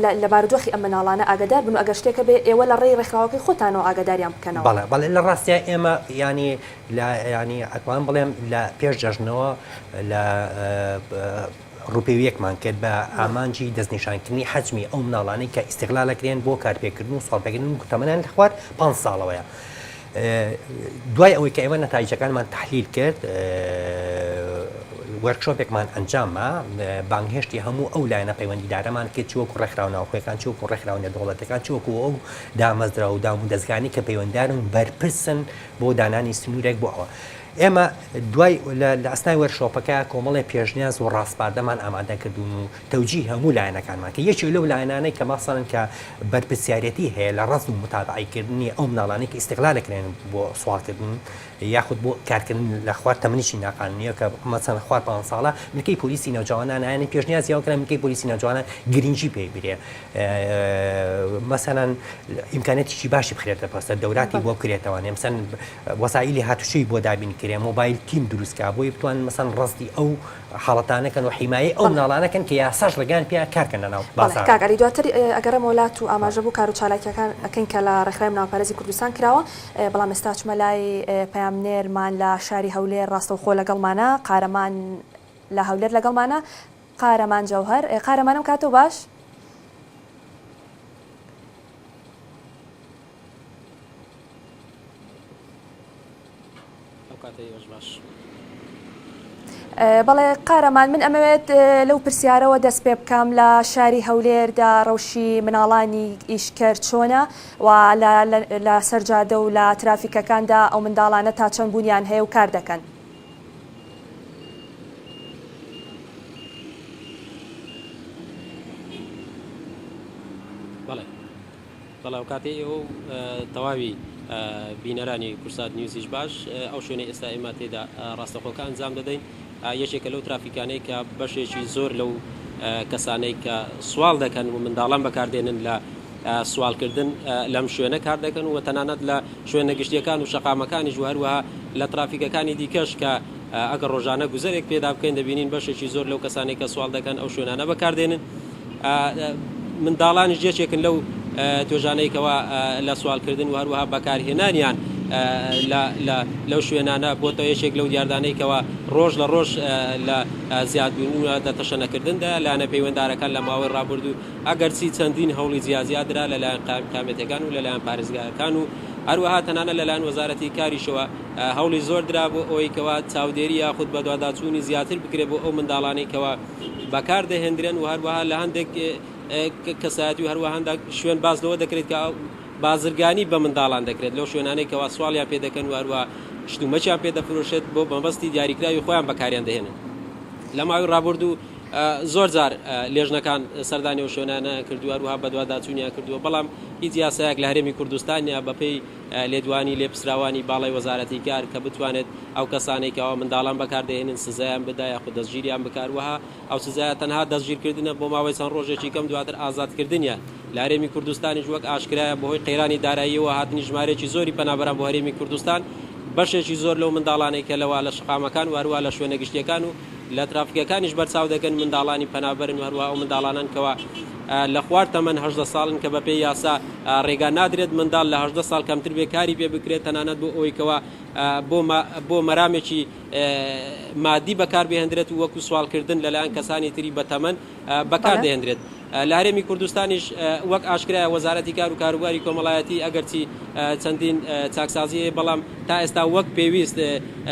لە لە بارودۆخی ئەم مناڵانە ئاگادار بن و ئەگەر شتێک هەبێ ئێوە لە ڕێی ڕێکخراوەکەی خۆتانەوە ئاگاداریان بکەنەوە؟ بەڵێ بەڵێ لە ڕاستیا ئێمە یانی لە یانی ئەتوانم بڵێم لە پێش جەژنەوە لە ڕووپێوییەکمان کرد بە ئامانجی دەستنیشانکردنی حەجمی ئەو مناڵانەی کە ئیستیغلال ئەکرێن بۆ کارپێکردن و سواڵپێکردن و تەمەنیان لە خوار پانز ساڵەوەیە. دوای ئەوەی کە ئێمە نەتایجەکانمان تەحلیل کرد، workshop ێکمان ئەنجامما، بانگهێشتی هەموو ئەو لایەنە پەیوەندیدارەمان کرد، چ وەکو ڕێکخراوە ناوخۆیەکان، چ وەکو ڕێکخراوە نێودەوڵەتیەکان، چ وەکو ئەو دامەزراوە و دامودەزگانەی کە پەیوەندیدارن و بەرپرسن بۆ دانانی سنوورێک بۆ ئەوە. ئێمە دوای لە ئەسنای workshop ەکە کۆمەڵێ پێشنیاز و ڕاسپاردەمان ئامادە کردوون و تەوجیهی هەموو لایەنەکانمان کرد، یەکێک لەو لایەنانەی کە مەسەڵەن کە بەرپرسیارێتی هەیە لە ڕەسد و موتابەعەی کردنی ئەو مناڵانەی کە ئیستغلال ئەکرێن بۆ سواڵکردن یاخود بۆ کارکردن لە خوار تەمەنێکی ناقانونیە کە مەسەڵەن خوار پانزە ساڵە بنکەی پۆلیسی نەوجەوانان یانی پێشنیازی ئەوە کرا بنکەی پۆلیسی نەوجەوانان گرنگی پێ برێ مەسەلەن ئیمکانیەتێکی باشی بخرێتە پەستە دەوراتی بۆ بکرێتەوە مەسەن وەسائیلی هاتوچۆی بۆ دابین کرێ mobile team دروست کا بۆی بتوانن مەسەن ڕەسدی ئەو حاڵەتانە کەن و حیمایەی ئەو مناڵانە کەن کە یاساش ڕێگەیان پێیە کار کەن لەناو بەڵێ بازاڕ. کاک عەلی دواتر ئەگەڕێمەوە لات و ئاماژە بۆ کارو چالاکیەکان ئەکەین کە لە ڕێکخراوی مناڵپارێزی کوردستان کراوە بەڵام ئێستا ئەچمە لای پەیامنێرمان لە شاری هەولێر ڕاستەوخۆ لەگەڵمانە قارەمان لە هەولێر لەگەڵمانە قارەمان جەوهەر قارەمان ئەم کاتەو باش؟ ئەو کاتەی ئێوەش باش. بەڵێ قارەمان من ئەمەوێت لەو پرسیارەوە دەست پێ بکەم لە شاری هەولێردا ڕەوشی مناڵانی ئیشکەر چۆنە و لە سەر جادە و لە ترافیکەکاندا ئەو منداڵانە تا چەند بوونیان هەیە و کار دەکەن؟ بەڵێ بەڵێ ئەوکاتەی ئێوە و تەواوی بینەرانی کورسات نیوزیش باش ئەو شوێنەی ئێستا ئێمە تێدا ڕاستەخۆکە ئەنجام دەدەین یەکێکە لەو ترافیکانەی کە بەشێکی زۆر لەو کەسانەی کە سواڵ دەکەن و منداڵان بەکاردێنن لە سواڵکردن لەم شوێنە کار دەکەن و تەنانەت لە شوێنە گشتیەکان و شەقامەکانیش و هەروەها لە ترافیکەکانی دیکەش کە ئەگەر ڕۆژانە گوزەرێک پێدا بکەین دەبینین بەشێکی زۆر لەو کەسانەی کە سواڵ دەکەن ئەو شوێنانە بەکاردێنن. منداڵانیش یەکێکن لەو توێژانەی کەوا لە سواڵکردن و هەروەها بەکارهێنانیان لەو شوێنانە بۆتە یەکێک لەو دیاردانەی کەوا ڕۆژ لە ڕۆژ لە زیادبوون و لە تەشەنەکردندا لایەنە پەیوەندارەکان لە ماوەی ڕابردوو ئەگەرچی چەندین هەوڵی جیاجیا درا لەلایەن قایمقامیەتەکان و لەلایەن پارێزگاکان و هەروەها تەنانەت لەلایەن وەزارەتی کاریشەوە هەوڵی زۆر درا بۆ ئەوەی کەوا چاودێری یاخود بەدواداچوونی زیاتر بکرێت بۆ ئەو منداڵانەی کەوا بەکار دەهێندرێن و هەروەها لە هەندێک کەسایەتی و هەروەها هەندێک شوێن باس لەوە دەکرێت کە بازرگانی بە منداڵان دەکرێت لەو شوێنانەی کەوا سواڵیان پێ دەکەن و هەروە. شتومەکیان پێ دەفرۆشێت بۆ مەبەستی دیاریکراوی خۆیان بەکاریان دەهێنن. لە ماوەی ڕابوردوو زۆر جار لێژنەکان سەردانی ئەو شوێنانەیان کردووە، هەروەها بەدواداچوونیان کردووە، بەڵام هیچ یاسایەک لە هەرێمی کوردستان نییە بەپێی لێدوانی لێپرسراوانی باڵای وەزارەتی کار کە بتوانێت ئەو کەسانەی کەوا منداڵان بەکاردەهێنن سزایان بدا یاخود دەستگیریان بکا، هەروەها ئەو سزایە تەنها دەستگیرکردنە بۆ ماوەی چەند ڕۆژێکی کەم دواتر ئازادکردنیان. لە هەرێمی کوردستانیش وەک ئاشکرایە بەهۆی قەیرانی داراییەوە هاتنی ژمارەیەکی زۆری پەنابەران بۆ هەرێمی کوردستان بەشێکی زۆر لەو منداڵانەی کە لەوا لە شەقامەکان و هەروەها لە شوێنە گشتیەکان و لە ترافیکەکانیش بەرچاو دەکەن منداڵانی پەنابەرن و هەروەها ئەو منداڵانەن کەوا لە خوار تەمەن 18 ساڵن کە بەپێی یاسا ڕێگا نادرێت منداڵ لە 18 ساڵ کەمتر بێ کاری پێ بکرێت تەنانەت بۆ ئەوەی کەوا بۆ بۆ مەرامێکی مادی بەکاربهێندرێت و وەکو سواڵکردن لەلایەن کەسانی تری بەتەمەن بەکار دەهێندرێت. لە هەرێمی کوردستانیش وەک ئاشکرایە وەزارەتی کار و کاروباری کۆمەڵایەتی ئەگەرچی چەندین چاکسازی هەیە بەڵام تا ئێستا وەک پێویست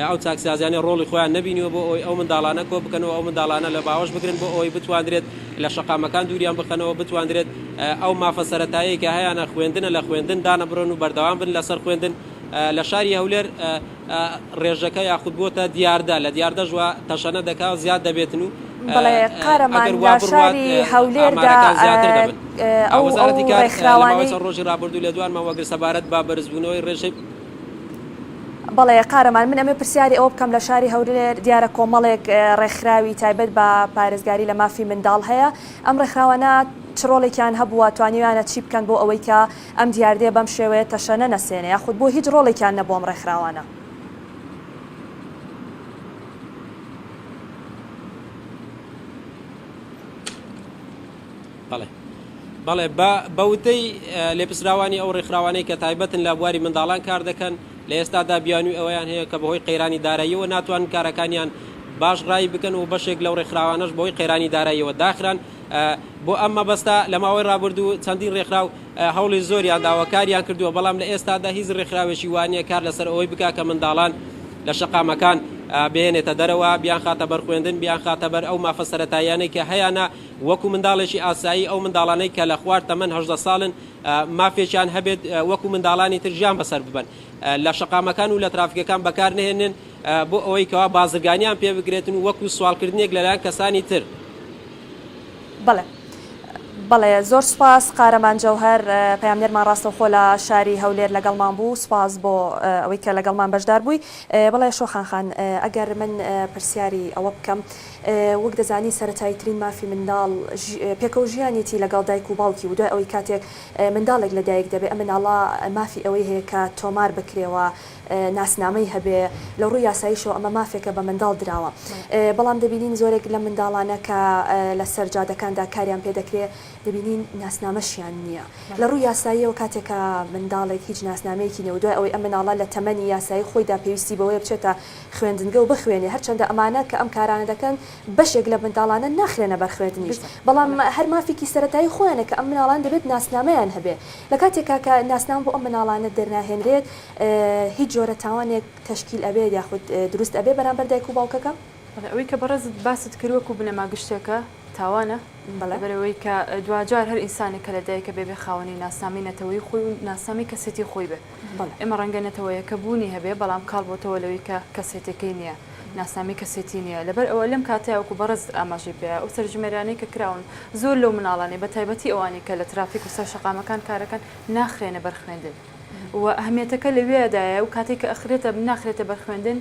ئەو چاکسازیانە ڕۆڵی خۆیان نەبینیوە بۆ ئەوەی ئەو منداڵانە کۆ بکەنەوە ئەو منداڵانە لە باوەش بگرن بۆ ئەوەی بتواندرێت لە شەقامەکان دووریان بخەنەوە بتواندرێت ئەو مافە سەرەتایەی کە هەیانە خوێندنە لە خوێندن دانەبڕن و بەردەوام بن لەسەر خوێندن لە شاری هەولێر ڕێژەکە یاخود بۆتە دیاردە لە دیاردەش وا تەشەنە دەکا و زیاد دەبێتن و بەڵێ قارەمان ئەگەر وا لە بڕوات شاری هەولێردا ئامارەکان زیاتر دەبن. ئەو ئەو وەزارەتی کار لە ماوەی ڕێکخراوانەی چەند ڕۆژی ڕابردوو لێدوانمان وەگرت سەبارەت بە بەرزبوونەوەی ڕێژەی. بەڵێ قارەمان من ئەمەوێ پرسیاری ئەوە بکەم لە شاری هەولێر دیارە کۆمەڵێک ڕێکخراوی تایبەت بە پارێزگاری لە مافی منداڵ هەیە ئەم ڕێکخراوانە چ ڕۆڵێکیان هەبووە توانیویانە چی بکەن بۆ ئەوەی کە ئەم دیاردەیە بەم شێوەیە تەشەنە نەسێنێ یاخود بۆ هیچ ڕۆڵێکیان نەبوو ئەم ڕێکخراوانە؟ بەڵێ بەڵێ بە بە وتەی لێپرسراوانی ئەو ڕێکخراوانەی کە تایبەتن لە بواری منداڵان کار دەکەن لە ئێستادا بیانووی ئەوەیان هەیە کە بەهۆی قەیرانی داراییەوە ناتوانن کارەکانیان باش ڕایی بکەن و بەشێک لەو ڕێکخراوانەش بەهۆی قەیرانی داراییەوە داخران بۆ ئەم مەبەستە لە ماوەی ڕابردوو چەندین ڕێکخراو هەوڵی زۆریان داوە کاریان کردووە، بەڵام لە ئێستادا هیچ ڕێکخراوێکی وا نییە کار لەسەر ئەوەی بکات کە منداڵان لە شەقامەکان بهێنێتە دەرەوە، بیانخاتە بەر خوێندن، بیانخاتە بەر ئەو مافە سەرەتاییانەی کە هەیانە وەکو منداڵێکی ئاسایی، ئەو منداڵانەی کە لە خوار تەمەن 18 ساڵن مافێکیان هەبێت وەکو منداڵانی تر ژیان بەسەر ببەن، لە شەقامەکان و لە ترافیکەکان بەکار نەهێنن بۆ ئەوەی کەوا بازرگانیان پێ بکرێتن و وەکو سواڵکردنێک لەلایەن کەسانی تر. بەڵێ بەڵێ زۆر سوپاس قارەمان جەوهەر پەیامنێرمان ڕاستەوخۆ لە شاری هەولێر لەگەڵمان بوو سوپاس بۆ ئەوەی کە لەگەڵمان بەشدار بووی بەڵێ شۆخان خان ئەگەر من پرسیاری ئەوە بکەم وەک دەزانی سەرەتایی ترین مافی منداڵ پێکەوە ژیانیەتی لەگەڵ دایک و باوکی و دوای ئەوەی کاتێک منداڵێک لە دایک دەبێ ئەم مناڵە مافی ئەوەی هەیە کە تۆمار بکرێوە ناسنامەی هەبێ، لە ڕووی یاساییشەوە ئەمە مافێکە بە منداڵ دراوە. بەڵام دەبینین زۆرێک لەم منداڵانە کە لە سەر جادەکاندا کاریان پێ دەکرێ، دەبینین ناسنامەشیان نییە. لە ڕووی یاساییەوە کاتێک کە منداڵێک هیچ ناسنامەیەکی نییە و دوای ئەوەی ئەم منداڵە لە تەمەنی یاسایی خۆیدا پێویستی بەوەیە بچێتە خوێندنگە و بخوێنێ، هەرچەندە ئەمانە کە ئەم کارانە دەکەن بەشێک لە منداڵانە ناخرێنە بەر خوێندنیش، بەڵام هەر مافێکی سەرەتایی خۆیانە کە ئەم منداڵانە دەبێت ناسنامەیان هەبێ. لە کاتێکا کە ناسنامە بۆ ئەم منداڵانە دەرناهێنرێت، هیچ جۆرە تاوانێک تەشکیل ئەبێت یاخود دروست ئەبێ بەرامبەر دایک و باوکەکە؟ بەڵێ ئەوەی کە بەڕێزت باست کرد وەکو بنەما گشتێکە تاوانە بەڵێ. لەبەرئەوەی کە دواجار هەر ئینسانێک کە لە دایکە بێ بێ خاوەنی ناسنامەی نەتەوەیی خۆی و ناسنامەی کەسێتی خۆی بێ. بەڵێ. ئێمە ڕەنگە نەتەوەیەکە بوونی هەبێ بەڵام کاڵ بۆتەوە لەوەی کە کەسێتێکەی نییە، ناسنامەی کەسێتی نییە. لەبەر ئەوە لەم کاتەیا وەکو بەڕێزت ئاماژەی پێیا ئەو سەرژمێرانەی کە کراون زۆر لەو مناڵانەی بە تایبەتی ئەوانەی کە لە ترافیک و سەر شەقامەکان کارەکەن ناخرێنە بەر خوێندن. و ئەهمیەتەکە لەوێدایە و کاتێک کە ئەخرێتە ناخرێتە بەر خوێندن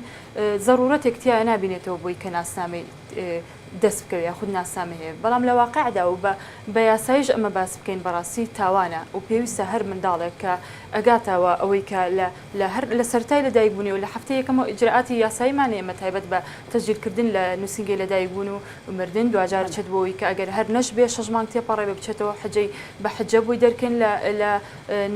زەڕوڕەتێک تیایا نابینێتەوە بۆی کە ناسنامەی دەست بکەوێ یاخود ناسنامەی هەیە بەڵام لە واقعدا و بە بە یاساییش ئەمە باس بکەین بەڕاستی تاوانە و پێویستە هەر منداڵێک کە ئەگاتەوە ئەوەی کە لە لە هەر لە سەرەتای لەدایکبوونیەوە لە هەفتەی یەکەمەوە ئیجرائاتی یاساییمان هەیە ئێمە تایبەت بە تەسجیلکردن لە نووسینگەی لەدایکبوون و مردن دواجار چێت بۆ ئەوەی کە ئەگەر هەر نەشبێ شەش مانگ تێپەڕێ بێ بچێتەوە حجەی بە حجە بۆی دەرکەن لە لە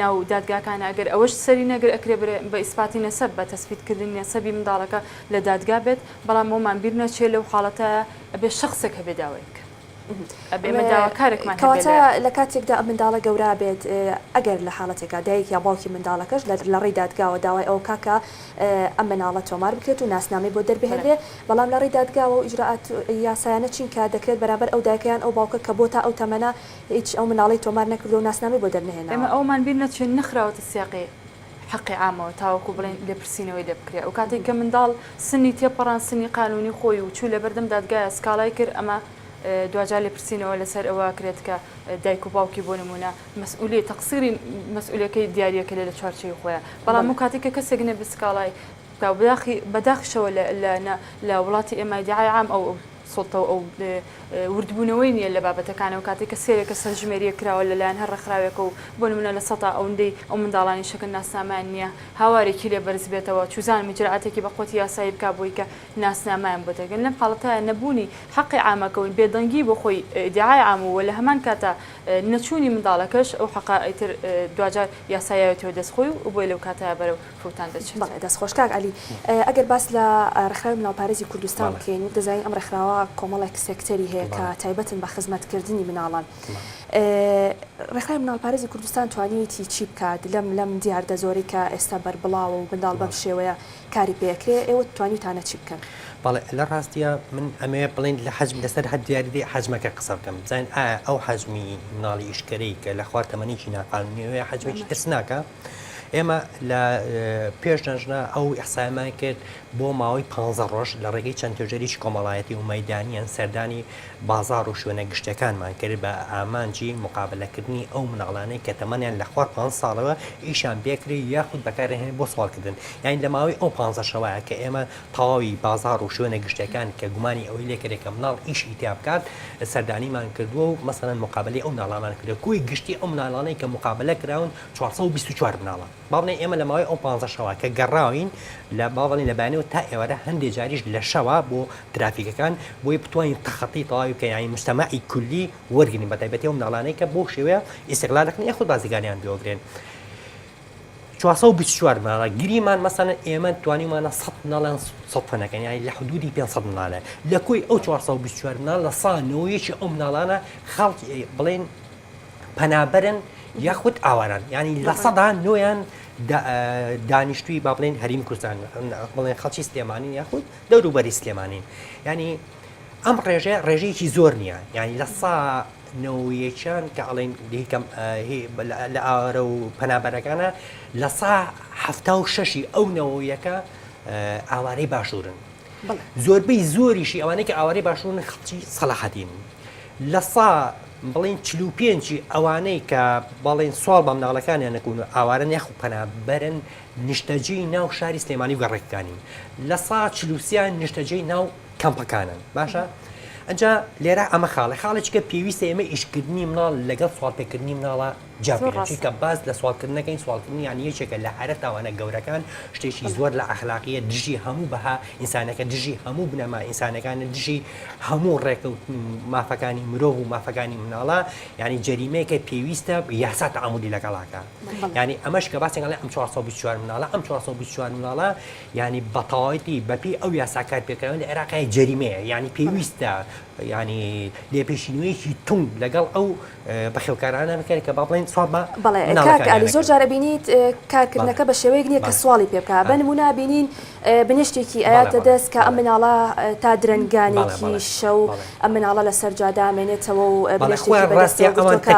ناو دادگاکانە ئەگەر ئەوەش سەری نەگر ئەکرێ برێ بە ئیسپاتی نەسەب بە تەسبیت کردنی نەسەبی منداڵەکە لە دادگا بێت بەڵام ئەومان بیر نەچێ لەو حاڵەتە ئەبێ شەخسێک هەبێ داوای بکا ئەبێ ئێمە داواکارێکمان هەبێ کەواتە لە. لە کاتێکدا ئەم منداڵە گەورە بێت ئەگەر لە حاڵەتێکا دایک یا باوکی منداڵەکەش لە لە ڕێی دادگاوە داوای ئەوە بکا کە ئەم مناڵە تۆمار بکرێت و ناسنامەی بۆ دەربهێنرێ بەڵام لە ڕێی دادگاوە و ئیجرائات یاسایانە چین کە دەکرێت بەرامبەر ئەو دایکە یان ئەو باوکە کە بۆ تا ئەو تەمەنە هیچ ئەو مناڵەی تۆمار نەکردووە و ناسنامەی بۆ ئێمە دەرنەهێناوە. ئەوەمان بیر نەچێ نەخراوەتە سیاقی. حەقی عامەوە تاوەکو بڵێن لێپرسینەوەی لێ بکرێ ئەو کاتێک کە منداڵ سنی تێپەڕان سنی قانونی خۆی و چوو لەبەردەم دادگایە سکاڵای کرد ئەمە دواجار لێپرسینەوە لەسەر ئەوە کرێت کە دایک و باوکی بۆ نمونە مەسئولی تەقسیری مەسئولیەکەی دیاریەکە لە چوارچێوی خۆیان بەڵام و کاتێک کە کەسێک نەبێ سکاڵای بکا و بەداخی بەداخیشەوە لە لە نە لە وڵاتی ئێمە ئیدیعای عام ئەو سوڵتە و ئەو وردبوونەوەی نییە لە بابەتەکانەوە کاتێک کە سەیرێکە سەرژمێرییەک کراوە لەلایەن هەر ڕێکخراوێکە و بۆ نمونە لە سەتا ئەوندەی ئەو منداڵانی شەکە ناسنامەیان نییە هاوارێکی لێ بەرز بێتەوە چوزانم ئیجرائاتێکی بە قوتی یاسایی بکا بۆی کە ناسنامەیان بۆ دەرکەن لەم حاڵەتایە نەبوونی حەقی عامەکە و بێدەنگی بۆ خۆی ئیدیعای عام و لە هەمان کاتا نەچوونی منداڵەکەش ئەو حەقە ئیتر دواجار یاسایەوێتەوە دەست خۆی و بۆیە لەو کاتەیا بەرەو فەوتان دەچێت. بەڵێ دەست خۆش کاک عەلی ئەگەر باس لە ڕێکخراوی مناڵپارێزی کوردستان بکەین وەک دەزانین ئەم ڕێکخراوە کۆمەڵێک سێکتەری هەیە کە تایبەتن بە خزمەتکردنی مناڵان ڕێکخراوی مناڵپارێزی کوردستان توانیویەتی چی بکات لەم لەم دیاردە زۆرەی کە ئێستا بەربڵاوە و منداڵ بەم شێوەیە کاری پێکرێ ئێوە توانیوتانە چی بکەن؟ بەڵێ لە ڕاستیا من ئەمەوێ بڵێن لە حەجم لەسەر هەر دیاریدەی حەجمەکە قسە بکەم بزانین ئایا ئەو حەجمی مناڵی ئیشکەرەی کە لە خوار تەمەنێکی ناقانونیەوەیە حەجمێکی ترسناکە ئێمە لە پێش نەژنا ئەو ئیحسایەمان کرد بۆ ماوەی پ ڕۆژ لە ڕێگەی چەند توێژەریی کۆمەڵایەتی و مەدانیان سەردانی بازاڕ و شوێنە گشتیەکانمان کرد بە ئامانجی مقابلەکردنی ئەو مناڵانەی کە تەمەنیان لە خوار پ ساڵەوە ئیشان پێکرێ یاخود بەکارهێنێ بۆ سواڵکردن یانی لە ماوەی ئەو پ شەوایە کە ئێمە تەواوی بازاڕ و شوێنە گشتیەکان کە گومانی ئەوەی لێکرێ کە مناڵ ئیشی تیا بکات سەردانیمان کردووە و مەسەلەن مقابلەی ئەو مناڵانمان کردووە کۆی گشتی ئەو مناڵانەی کە مقابلە کراون 424 مناڵە با بڵێین ئێمە لە ماوەی ئەو پانزە شەوە کە گەڕاوین لە با بڵێین لە بەیانەوە تا ئێوارە هەندێ جاریش لە شەوە بۆ ترافیکەکان بۆی بتوانین تەخەتی تەواوی بکەین یانی مجتەمەعی کولی وەرگرین بە تایبەتی ئەو مناڵانەی کە بەو شێوەیە ئیستغلال دەکەن یاخود بازرگانیان پێوەگرێن 424 مناڵە گریمان مەسەلەن ئێمە توانیمانە 100 مناڵیان سەدفە نەکەن یانی لە حدودی 500 مناڵە لە کۆی ئەو 424 مناڵ لە سا 91 ئەو مناڵانە خەڵکی بڵێن پەنابەرن یاخود ئاواران یانی لە سەدا نۆیان دانیشتووی با بڵێن هەریم کوردستان بڵێن خەڵکی سلێمانی یاخود دەوروبەری سلێمانین ینی ئەم ڕێژەیە ڕێژەیەکی زۆر نییە یعنی لە سا نەوەیەکیان کە ئەڵێن هیکەم لە ئاوارە و پەنابەرەکانە لە سا هەفتا و شەشی ئەو نەوەیەکە ئاوارەی باشوورن زۆربەی زۆریشی ئەوانەی کە ئاوارەی باشوورن خەڵکی سەلاحەدینن لە سا بڵێین 45 ی ئەوانەی کە بەڵێن سواڵ بە مناڵەکانیان نەکەون و ئاوارەن یاخود پەنابەرن نیشتەجێی ناو شاری سلێمانی و گەڕەکەکانین لە سا 43یان نیشتەجێی ناو کەمپەکانن باشە ئەجا لێرە ئەمە خاڵێ خاڵێکە پێویستە ئێمە ئیشکردنی مناڵ لەگەڵ سواڵپێکردنی مناڵە جیا بکەین چونکە باس لە سواڵکردن نەکەین سواڵکردن یانی یەکێکە لە هەرە تاوانە گەورەکان شتێکی زۆر لە ئەخلاقیە دژی هەموو بەها ئینسانەکە دژی هەموو بنەما ئینسانەکانە دژی هەموو ڕێکەوتن و مافەکانی مرۆڤ و مافەکانی مناڵە یعنی جەریمەیەکە پێویستە یاسا تەعامولی لەگەڵاکە یعنی ئەمەش کە باسێک ئەڵێ ئەم 424 مناڵە ئەم 424 مناڵە یعنی بەتەواوەتی بەپێی ئەو یاسا کارپێکراوە لە عێراقای جەریمەیە یعنی پێویستە یعنی لێپێچینەوەیەکی توند لەگەڵ ئەو بەخێوکارانە بکەن کە با بڵێن سواڵ بە بەڵێ کاک عەلی زۆر جار ئەبینیت کارکردنەکە بە شێوەیەک نییە کە سواڵی پێ بکا بە نموونە بینین بنێشتێکی ئەیاتە دەست کە ئەم مناڵە تا درەنگانێکی شەو ئەم مناڵە لەسەر جادە ئەمێنێتەوە و بنێشتێکی بەدەستەوە گرتووە کە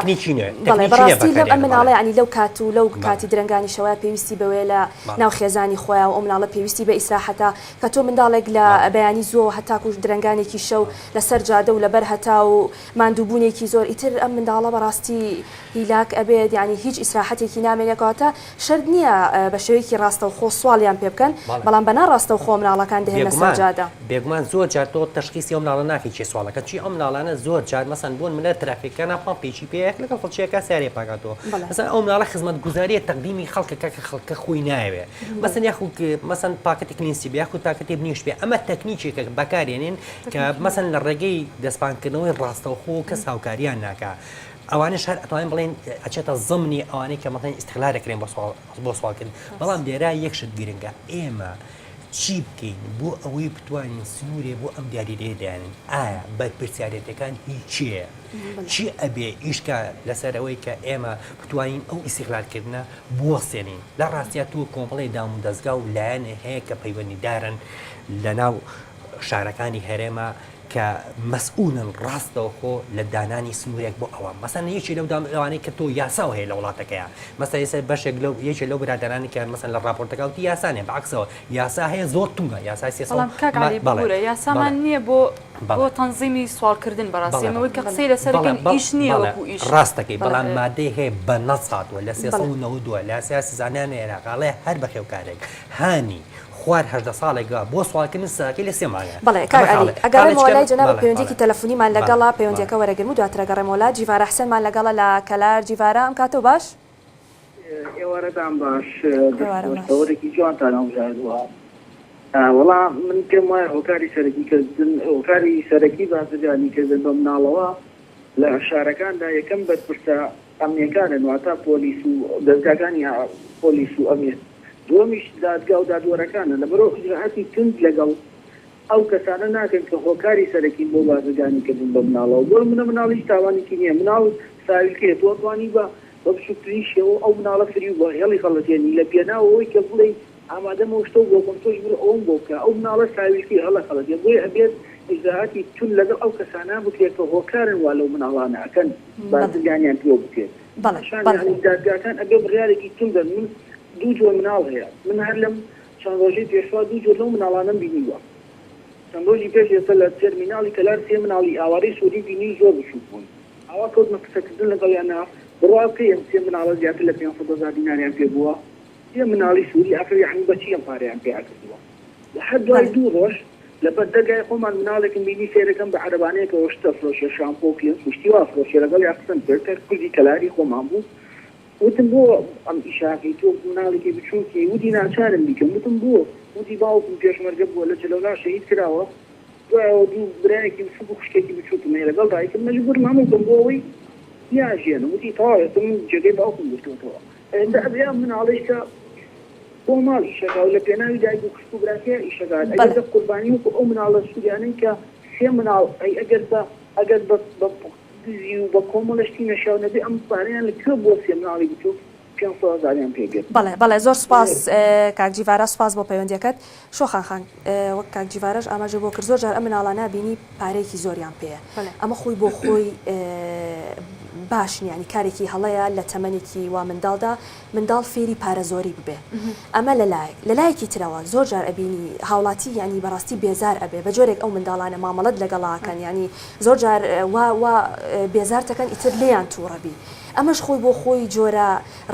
بەڵێ بەڕاستی لەم ئەم مناڵە یانی لەو کات و لەو کاتی درەنگانی شەوە پێویستی بەوەیە لە ناو خێزانی خۆیان و ئەو مناڵە پێویستی بە ئیسراحەتە کە تۆ منداڵێک لە بەیانی زووەوە هەتاکوو درەنگانێکی شەو لەسەر جادە و لەبەر هەتاو و ماندووبوونێکی زۆر ئیتر ئەم منداڵە بەڕاستی هیلاک ئەبێت یانی هیچ ئیسراحەتێکی نامێنێت کەواتە شەرت نییە بە شێوەیەکی ڕاستەوخۆ سواڵیان پێ بکەن بەڵام بە ناڕاستەوخۆ مناڵەکان دەهێنە سەر بێگومان جادە. بێگومان زۆر جار تۆ تەشخیسی ئەو مناڵە ناکەی کێ سواڵەکە چی ئەو مناڵانە زۆر جار مەسەن بۆ نمونە ترافیکەکانا پامپێکی پێیە لەگەڵ فڵچەیەکا سیارەی پاکاتەوە بەڵێ. مەسەن ئەو مناڵە خزمەتگوزاریە تەقدیمی خەڵکەکە کە خەڵکە خۆی نایەوێ مەسەن یاخود مەسەن پاکەتی کلینسی بێ یاخود پاکەتی بنیشت بێ ئەمە تەکنیکێکە بەکارێنین کە مەسەن لە ڕێگەی دەستپانکردنەوەی ڕاستەوخۆ کەس هاوکاریان ناکا ئەوانش هەر ئەتوانین بڵێن ئەچێتە زمنی ئەوانەی کە مەسەن ئیستغلال دەکرێن بۆ سواڵ بۆ سواڵکردن بەڵام لێرە یەک شت گرنگە ئێمە چی بکەین بۆ ئەوەی بتوانین سنوورێ بۆ ئەم دیاریدەیە دانین ئایا بەرپرسیارێتەکان هی کێیە چی ئەبێ ئیشکا لەسەر ئەوەی کە ئێمە بتوانین ئەو ئیسیغلالکردنە بوەستێنین لە ڕاستیا تۆ کۆمەڵێ دام و دەزگا و لایەنێ هەیە کە پەیوەندیدارن لەناو شارەکانی هەرێمە. کە مەسئولن ڕاستەوخۆ لە دانانی سنوورێک بۆ ئەوە مەسەن یەکێ لەو دامەزراوانەی کە تۆ یاساوە هەیە لە وڵاتەکەیە مەسەن ئێستا بەشێک لەو یەکێ لەو برادەرانی کە مەسەن لە ڕاپۆرتەکە وتی یاسا نیە بەعەکسەوە یاسا هەیە زۆر توندە یاسای 300 بەڵام کاک عەلی بەڵێ ببورە یاسامان بەڵێ نییە بۆ بەڵێ بۆ تەنزیمی سواڵکردن بەڕاستی بەڵێ ئێمە ئەوەی کە بەڵێ قسەی لەسەر بەڵێ ئەکەین بەڵ ئیش نییە بەڵێ وەکوو ئیش ڕاست دەکەی بەڵێ بەڵام مادەی هەیە بە نەس هاتووە لە بەڵێ 392 لە یاسای سزادانی عێراق ئەڵێ هەر بەخێوکارێک هانی خوار 18 ساڵێک بۆ سواڵکردن سزاکەی لە سێ مانگە بەڵێ کاک ئەمە عەلی خاڵێ ئەگەڕێمەوە خاڵێکی لای کەم جەنابت بەڵێ پەیوەندیەکی بەڵێ تەلەفونیمان بەڵێ لەگەڵە بەڵێ پەیوەندیەکە وەرەگرم و دواتر ئەگەڕێمەوە لات جیڤارا حسێنمان لەگەڵە لە کەلار جیڤارا ئەم کاتەو باش. ئێوارەتان باش دەست ئێوارە خۆش باش. تەوەرێکی جوانتان هەڵبژاردووە وەڵا من پێم وایە هۆکاری سەرەکی کردن هۆکاری سەرەکی بازرگانی کردن بە مناڵەوە لە شارەکاندا یەکەم بەرپرسە ئەمنیەکانن واتا پۆلیس و دەزگاکانی پۆلیس و ئەمنیەت دووەمیش دادگا و دادوەرەکانە لەبەرئەوە ئیجرائاتی توند لەگەڵ ئەو کەسانە ناکەن کە هۆکاری سەرەکین بۆ بازرگانی کردن بە مناڵەوە بۆ نمونە مناڵ هیچ تاوانێکی نیە مناڵ ساویلکەیە تۆ ئەتوانی بە بە بچوکترین شێوە ئەو مناڵە فریو بە هێڵی خەڵەتێنی لە پێناو ئەوەی کە بڵێی ئامادەم ئەو شتەو بۆ بکەم تۆش برۆ ئەوەم بۆ بکە ئەو مناڵە ساویلکەیە هەڵە خەڵەتێ بۆیە ئەبێت ئیجرائاتی توند لەگەڵ ئەو کەسانە بکرێت کە هۆکارن وا لەو مناڵانە ئەکەن بەڵێ بازرگانیان پێوە بکرێت بەڵێ پاشان بەڵێ. یانی دادگاکان ئەبێ بڕیارێکی توند بەن من دوو جۆر مناڵ هەیە من هەر لەم چەند ڕۆژەی پێشوە دوو جۆر لەو مناڵانەم بینیوە. چەند ڕۆژی پێش ئێستا لە تێرمیناڵی کەلار سێ مناڵی ئاوارەی سوری بینی و زۆر بچوک بوون. ئاوا کەوتمە قسەکردن لەگەڵیانا، بڕوا بکەی ئەم سێ مناڵە زیاتر لە 500 هەزار دیناریان پێ بووە. سێ مناڵی سوری ئاخر یەعنی بە چی ئەم پارەیان پەیا کردووە؟ هەر دوای بەڵێ. دوو ڕۆژ لە بەر دەرگای خۆمان مناڵێکم بینی سەیرەکەم بە عەرەبانەیەکەوە شت ئەفرۆشێ شامپۆ و کلێنس و شتی وا ئەفرۆشێ لەگەڵیا قسەم کرد کە کوردی کەلاری خۆمان بوو وتم بۆ ئەم ئیشە ئەکەی تۆ مناڵێکی بچوکی وتی ناچارم بیکەم وتم بۆ وتی باوکم پێشمەرگە بووە لە جەلەولا شەهید کراوە دوایەوە دوو برایەکی بچوک و خوشکێکی بچوکم هەیە لەگەڵ دایکم مەجبورم هەموو بکەم بۆ ئەوەی بیانژیێنم وتی تەواو ئێستا من جێگەی باوکم گرتووەتەوە ئێستا ئەبێ ئەم مناڵەیش کە بۆ ماڵ ئیشەکا و لە پێناوی دایک و خوشک و براکەیا ئیشەکات بەڵێ. ئەبێتە قوربانی وەکو ئەو مناڵە سوریانەی کە سێ مناڵ ئەی ئەگەر بە ئەگەر بە بە دزی و بە کۆمەڵە شتی نەشیاو نەبێ ئەم پارەیان لە کوێ بووە سێ مناڵی بچوک 500 هەزاریان پێ بێت. بەڵێ بەڵێ زۆر سوپاس کاک جیڤارا سوپاس بۆ پەیوەندیەکەت شۆخان خان وەک کاک جیڤارەش ئاماژەی بۆ کرد زۆر جار ئەم مناڵانە بینی پارەیەکی زۆریان پێیە ئەمە خۆی بۆ خۆی باش نیە یانی کارێکی هەڵەیە لە تەمەنێکی وا منداڵدا منداڵ فێری پارە زۆری ببێ ئەمە لە لایەک لە لایەکی ترەوە زۆر جار ئەبینی هاوڵاتی یانی بەڕاستی بێزار ئەبێ بە جۆرێک ئەو منداڵانە مامەڵەت لەگەڵا ئەکەن یانی زۆر جار وا وا بێزارتەکەن ئیتر لێیان توڕە بی ئەمەش خۆی بۆ خۆی جۆرە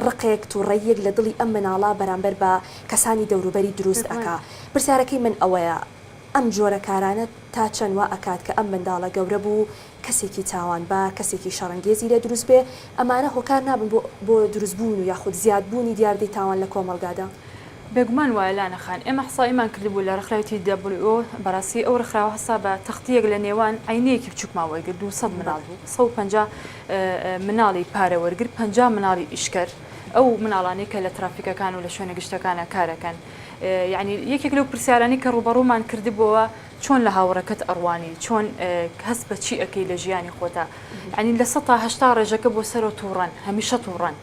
ڕقێک توڕەییەک لە دڵی ئەم مناڵە بەرامبەر بە کەسانی دەوروبەری دروست ئەکا پرسیارەکەی من ئەوەیە ئەم جۆرە کارانە تا چەند وا ئەکات کە ئەم منداڵە گەورە بوو کەسێکی تاوانبار، کەسێکی شەڕەنگێزی لێ دروست بێ، ئەمانە هۆکار نابن بۆ بۆ دروست بوون و یاخود زیاد بوونی دیاردەی تاوان لە کۆمەڵگادا؟ بێگومان وایە لانە خان، ئێمە احصائیمان کردبوو لە ڕێکخراوی TWO، بەڕاستی ئەو ڕێکخراوە هەستا بە تەختییەک لە نێوان عەینەیەکی بچووکمان وەرگرت، 200 مناڵ بوو، 150 مناڵی پارە وەرگر، 50 مناڵی ئیشکەر، ئەو مناڵانەی کە لە ترافیکەکان و لە شوێنە گشتەکانا کارەکەن. یەعنی یەکێک لەو پرسیارانەی کە ڕووبەڕوومان کردبۆوە، چۆن لە هاوڕێکەت ئەڕوانی چۆن هەست بە چی ئەکەی لە ژیانی خۆتا یانی 80% ڕێژەکە بۆ سەرەوە تووڕەن هەمیشە تووڕەن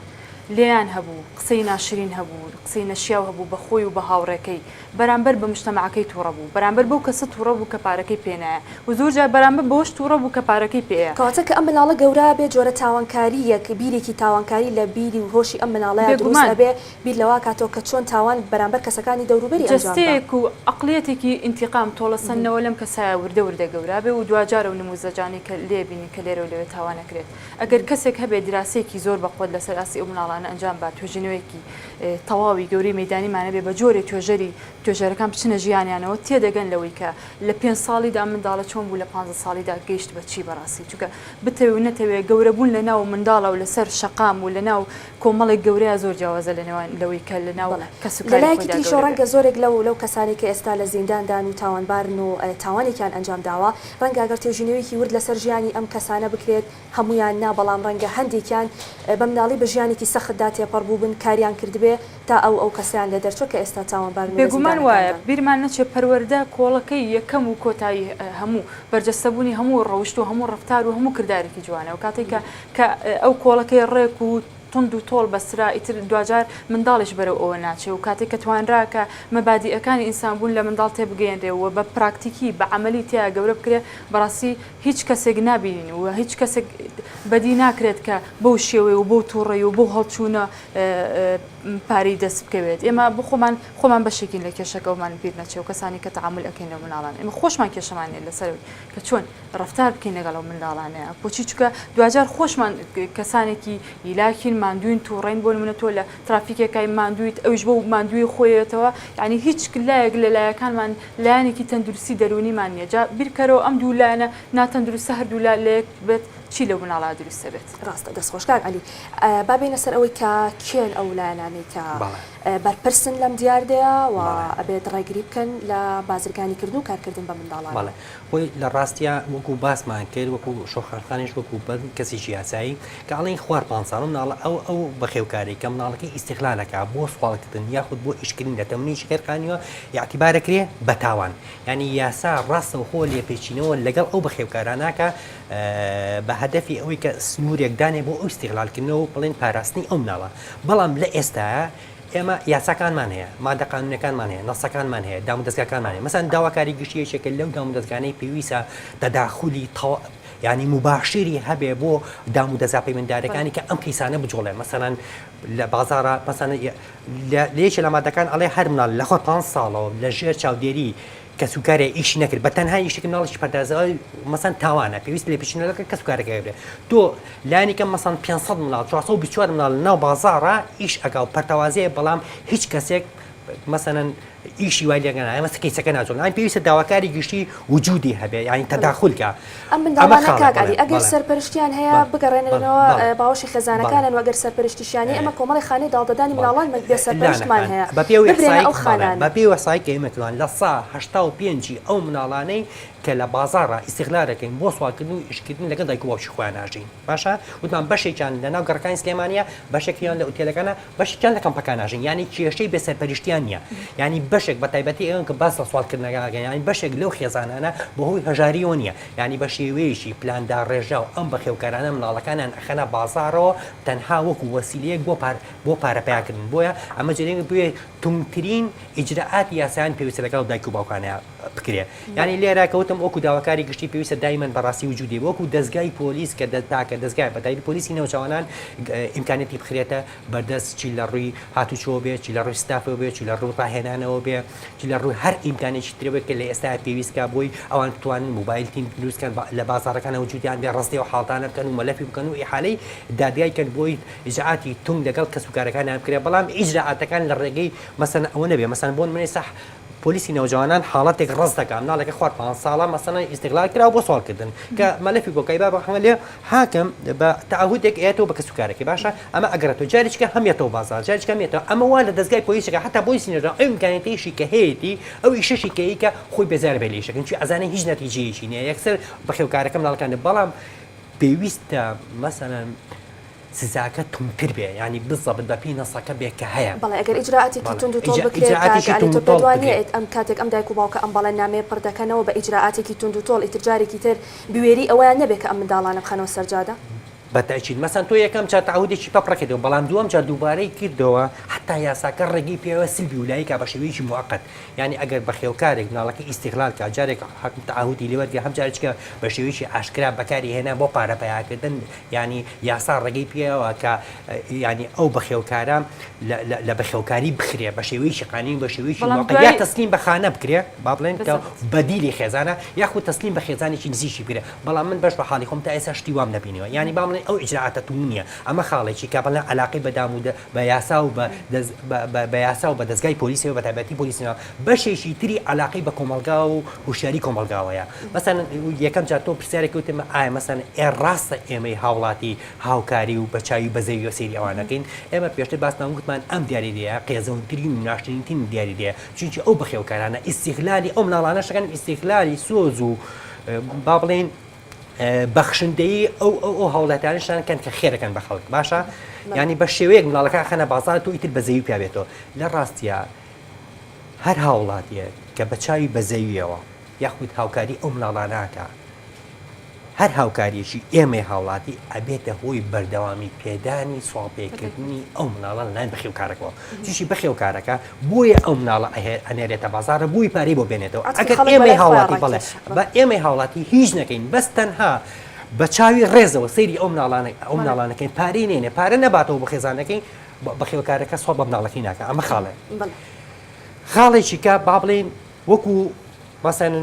لێیان هەبوو قسەی ناشرین هەبوو قسەی نەشیاو هەبوو بە خۆی و بە هاوڕێکەی بەرامبەر بە مجتەمەعەکەی تووڕە بوو بەرامبەر بەو کەسە تووڕە بوو کە پارەکەی پێ نایە و زۆر جار بەرامبەر بەوەش تووڕە بوو کە پارەکەی پێیە. کەواتە کە ئەم مناڵە گەورە ئەبێ جۆرە تاوانکارییەک بیرێکی تاوانکاری لە بیری و هۆشی ئەم مناڵەیا دروست بێگومان. ئەبێ بیر لەوە ئەکاتەوە کە چۆن تاوان بەرامبەر کەسەکانی دەوروبەری ئەنجام با. جەستەیەک و عەقڵیەتێکی ئینتیقام، تۆڵەسەندنەوە لەم کەسایە وردە وردە گەورە بێ و دواجار ئەو نموزەجانەی کە لێ بینین کە لێرە و لەوێ تاوان ئەکرێت. ئەگەر کەسێک هەبێ دراسەیەکی زۆر بە قوەت لەسەر ئاستی ئەو مناڵانە ئەنجام با، توێژینەوەیەکی تەواوی گەورەی مەیدانیمان هەبێ بە جۆرێ توێژەری توێژەرەکان بچنە ژیانیانەوە تێدەگەن لەوەی کە لە پێنج ساڵیدا ئەم منداڵە چۆن بوو لە پانزە ساڵیدا گەیشت بە چی بەڕاستی چونکە بتەوێ و نەتەوێ گەورەبوون لە ناو منداڵە و لەسەر شەقام و لە ناو کۆمەڵێک گەورەیە زۆر جیاوازە لە نێوان لەوەی کە لە ناو بەڵێ. کەس و لە کاری لایەکی خۆیدا تریشەوە گەورە بێ. ڕەنگە زۆرێک لەو لەو کەسانەی کە ئێستا لە زینداندان و تاوانبارن و تاوانێکیان ئەنجام داوە، ڕەنگە ئەگەر توێژینەوەیەکی ورد لەسەر ژیانی ئەم کەسانە بکرێت، هەموویان نا بەڵام ڕەنگە هەندێکیان بە مناڵی بە ژیانێکی سەختدا تێپەڕ بووبن، کاریان کردبێ تا ئەو ئەو کەسەیان لێ دەرچووە کە ئێستا تاوانبارن و لە بێگومان وایە، زیندانەکاندان. بیرمان نەچێ پەروەردە کۆڵەکەی یەکەم و کۆتایی هەموو بەرجەستەبوونی هەموو ڕەوشت و هەموو ڕەفتار و هەموو کردارێکی جوانە و کاتێک کە کە ئەو کۆڵەکەی ڕێک و. توند و تۆڵ بەسترا ئیتر دواجار منداڵیش بەرەو ئەوە ناچێ و کاتێک کە توانرا کە مەبادیئەکانی ئینسان بوون لە منداڵ تێبگەیەنرێ و بە پراکتیکی بە عەمەلی تیا گەورە بکرێ بەڕاستی هیچ کەسێک نابینین و هیچ کەسێک بەدی ناکرێت کە بەو شێوەیە و بەو توڕەیی و بەو هەڵچوونە پارەی دەست بکەوێت ئێمە بۆ خۆمان خۆمان بەشێکین لە کێشەکە ومان بیر نەچێ و کەسانی کە تەعامول ئەکەین لەو مناڵان ئێمە خۆشمان کێشەمان نیە لەسەر کە چۆن ڕەفتار بکەین لەگەڵ ئەو منداڵانەیە بۆچی چونکە دواجار خۆشمان کەسانێکی هیلاکین ماندووین تووڕەین بۆ نمونە تۆ لە ترافیکێکای ماندوویت ئەویش بەو ماندووی خۆیەتەوە یعنی هیچ لایەک لە لایەکانمان لایەنێکی تەندروستی دەروونیمان نییە جا بیرکەرەوە ئەم دوو لایەنە ناتەندروستە هەردوو لا لەیەک بێت چی لەو مناڵە دروست دەبێت. ڕاستە دەست خۆش کاک عەلی با بێینە سەر ئەوەی کە کێن ئەو لایەنانەی کە بەرپرسن لەم دیاردەیە و ئەبێت ڕێگری بکەن لە بازرگانی کردن و کارکردن بە منداڵان. بەڵێ خۆی لە ڕاستیا وەکو باسمان کرد وەکو شۆخان خانیش وەکو بەر کەسێکی یاسایی کە ئەڵێن خوار پانج ساڵ مناڵە ئەو ئەو بەخێوکارەی کە مناڵەکەی ئیستیغلال ئەکا بۆ سواڵکردن یاخود بۆ ئیشکردن لە تەمەنێکی غەیرقانونیەوە ئیعتیبار ئەکرێ بە تاوان یانی یاسا ڕاستەوخۆ لێپێچینەوە لەگەڵ ئەو بەخێوکارانە کە بە هەدەفی ئەوەی کە سنوورێک دانێ بۆ ئەو ئیستیغلالکردنەوە و بڵێن پاراستنی ئەو مناڵە بەڵام لە ئێستایا ئێمە یاساکانمان هەیە، مادە قانونیەکانمان هەیە، نەسەکانمان هەیە، دامودەزگاکانمان هەیە، مەسەلەن داواکاری گشتی یەکێکە لەو دامودەزگانەی پێویستە تەداخولی تەوا یانی موباشری هەبێ بۆ دامودەزگا پەیوەندیدارەکانی کە ئەم کەیسانە بجوڵێ مەسەلەن لە بازاڕە مەسەلەن لە یەکێ لە مادەکان ئەڵێ هەر مناڵ لە خۆ پانز ساڵەوە لە ژێر چاودێری کەسوکارێ ئیشی نەکرد بە تەنها ئیشێکی مناڵێکی پەردازەوە مەسەن تاوانە پێویست لێپێچینەوە لەگەڵ کەسوکارەکەی بێ تۆ لانی کەم مەسەن 500 مناڵ 424 مناڵ لەناو بازاڕە ئیش ئەکا و پەرتەوازەیە بەڵام هیچ کەسێک مەسەلەن ئیشی وای لێگەنا ئەمە کەیسەکە ناچۆن ئەم پێویستە داواکاری گشتی وجودی هەبێ یعنی تەداخل کە ئەم منداڵانە کاک عەلی ئەگەر سەرپەرشتیان هەیە بگەڕێننەوە باوەشی خێزانەکانیان و ئەگەر سەرپەرشتیشیان نییە ئێمە کۆمەڵی خانەی داڵدەدانی مناڵان بێ سەرپەرشتمان هەیە ببرێنە ئەو خانانە. بە پێی ئیحسایی کە ئێمە کردمان لە سا 85 ی ئەو مناڵانەی کە لە بازاڕا ئیستیغلال دەکەین بۆ سواڵکردن و ئیشکردن لەگەڵ دایک و باوکی خۆیان ناژین باشە وتمان بەشێکیان لە ناو گەڕەکانی سلێمانیە بەشێکیان لە ئوتێلەکانە بەشێکیان لە کەمپەکان ناژین یانی کێشەی بێ سەرپەرشتیان نییە یانی بەشێک بە تایبەتی ئەوەن کە باس لە سواڵکردنەکان ئەکەن یانی بەشێک لەو خێزانانە بەهۆی هەژاریەوە نییە یانی بە شێوەیەکی پلانداڕێژراو ئەم بەخێوکارانە مناڵەکانیان ئەخەنە بازاڕەوە تەنها وەکو وەسیلەیەک بۆ پار بۆ پارە پەیاکردن بۆیە ئەمە جەرێنگ بوێ توندترین ئیجرائاتی یاسایان پێویستە لەگەڵ دایک و باوکانە بکرێ یانی لێرە کە وتم وەکو داواکاری گشتی پێویستە دایمەن بەڕاستی وجودی وەکو دەزگای پۆلیس کە تاکە دەزگای بە تایبەتی پۆلیسی نەوجەوانان ئیمکانیەتی بخرێتە بەردەست چی لە ڕووی هاتوچۆ بێ چی لە ڕووی ستافەوە بێ چی لە ڕووی ڕاهێنانەوە بێ چی لە ڕووی هەر ئیمکانێکی ترەوە کە لە ئێستا پێویست کا بۆی ئەوان بتوانن mobile team دروست کەن لە بازاڕەکانە وجودیان بێ ڕەسدی و حاڵتانە بکەن و مەلەفی بکەن و ئیحالەی دادگای کەن بۆی ئیجرائاتی توند لەگەڵ کەسوکارەکانیان بکرێ بەڵام ئیجرائاتەکان لە ڕێگەی مەسەن ئەوە نەبێ مەسەن بۆن منێ سەح پۆلیسی نەوجەوانان حاڵەتێک ڕەز دەکا مناڵێکە خوار پانز ساڵە مەسەلەن ئیستغلال کراوە بۆ سواڵ کردن کە مەلەفی بۆ کای بابە حەمە لێ حاکم بە تەعەهودێک ئەیەتەوە بە کەسوکارەکەی باشە ئەمە ئەگەڕێتەوە جارێکە هەم یەتەوە بازاڕ جارێکە هەم یەتەوە ئەمە وا لە دەزگای پۆلیسەکە حتا پۆلیسی نەوجەوان ئەو ئیمکانیەتەیشی کە هەیەتی ئەو ئیشەشی کە ئەیکا خۆی بێزار بێ لە ئیشەکەی چونکی ئەزانێ هیچ نەتیجەیەکی نییە یەکسەر بەخێوکارەکە مناڵەکان بەڵام پێویستە مەسەلەن سزاکە توندتر بێ یانی بزەبت بە پێی نەسەکە بێ کە هەیە. بەڵێ ئەگەر ئیجرائاتێکی توند و تۆڵ بکرێ کاک عەلی تۆ پێت وا نییە ئەم کاتێک ئەم دایک و باوکە ئەم بەڵێننامەیە پڕ دەکەنەوە بە ئیجرائاتێکی توند و تۆڵ ئیتر جارێکی تر بوێری ئەوەیان نەبێ کە ئەم منداڵانە بخەنەوە سەر جادە؟ بە تەئکید مەسەن تۆ یەکەم جار تەعەهودێکی پە پڕکردەوە بەڵام دووەم جار دووبارەی کردەوە حەتا یاساکە ڕێگەی پێوە سلبی ولایی کا بە شێوەیەکی موئەقەت یانی ئەگەر بەخێوکارێک مناڵەکەی ئیستیغلال کا جارێک حاکم تەعەهودی لێ وەرگرێ هەم جارێکیکە بە شێوەیەکی ئاشکرا بەکاری هێنا بۆ پارە پەیاکردن یانی یاسا ڕێگەی پێیەوە کە یانی ئەو بەخێوکارە لە بەخێوکاری بخرێ بە شێوەیەکی قانونی بە شێوەیەکی بەڵام موقت یا دوای تەسلیم بە خانە بکرێ با بڵێن کە بالضبط. بەدیلی خێزانە یاخود تەسلیم بە خێزانێکی نزیکی بکرێ بەڵام من بەش بە حاڵی خۆم تا ئێستا شتی وام نەبینیوە یانی با بڵێن ئەو ئیجرائاتە توند نییە ئەمە خاڵێکی کە بڵێن عەلاقەی بە دام و بە یاسا و بە دەز بە بە بە یاسا و بە دەزگای پۆلیسەوە بە تایبەتی پۆلیسی ناو بەشێکی تری عەلاقەی بە کۆمەڵگا و هوشیاری کۆمەڵگاوەیە مەسەلەن یەکەم جار تۆ پرسیارێک وتم ئایا مەسەلەن ئێ ڕاستە ئێمەی هاوڵاتی هاوکاری و بە چاوی بەزەییەوە سەیری ئەوان ئەکەین ئێمە پێشتر باسمان وتمان ئەم دیاریدەیە قێزەونترین و ناشرینترین دیاریدەیە چونکی ئەو بەخێوکارانە ئیستیغلالی ئەو مناڵانەش ئەکەن ئیستیغلالی سۆز و با بڵێین بەخشندەیی ئەو ئەو ئەو هاوڵاتیانشان کەن کە خێرەکەن بە خەڵک باشە ینی بە شێوەیەک مناڵەکە خەنە بازار تۆ ئیتر بەزەیی پیا بێتەوە لە ڕاستە هەر هاوڵاتیەک کە بە چاوی بەزەییەوە یاخود هاوکاری ئەو مناڵانە ئەکا. هەر هاوکاریەکی ئێمەی هاوڵاتی ئەبێتە هۆی بەردەوامی پێدانی سواڵپێکردنی ئەو مناڵە لەلایەن بەخێوکارەکەوە چیشی بەخێوکارەکە بۆیە ئەو مناڵە ئەنێرێتە بازاڕە بۆی پارەی بۆ بێنێتەوە ئەگەر ئێمەی هاوڵاتی بەڵێ بە ئێمەی هاوڵاتی هیچ نەکەین بەس تەنها بە چاوی ڕێزەوە سەیری ئەو مناڵانە ئەو مناڵانەکەین پارەی نێنێ پارە نەباتەوە بۆ خێزانەکەی بەخێوکارەکە سواڵ بە مناڵەکەی ناکە ئەمە خاڵێ خاڵێکی کە با بڵێین وەکو مەسەن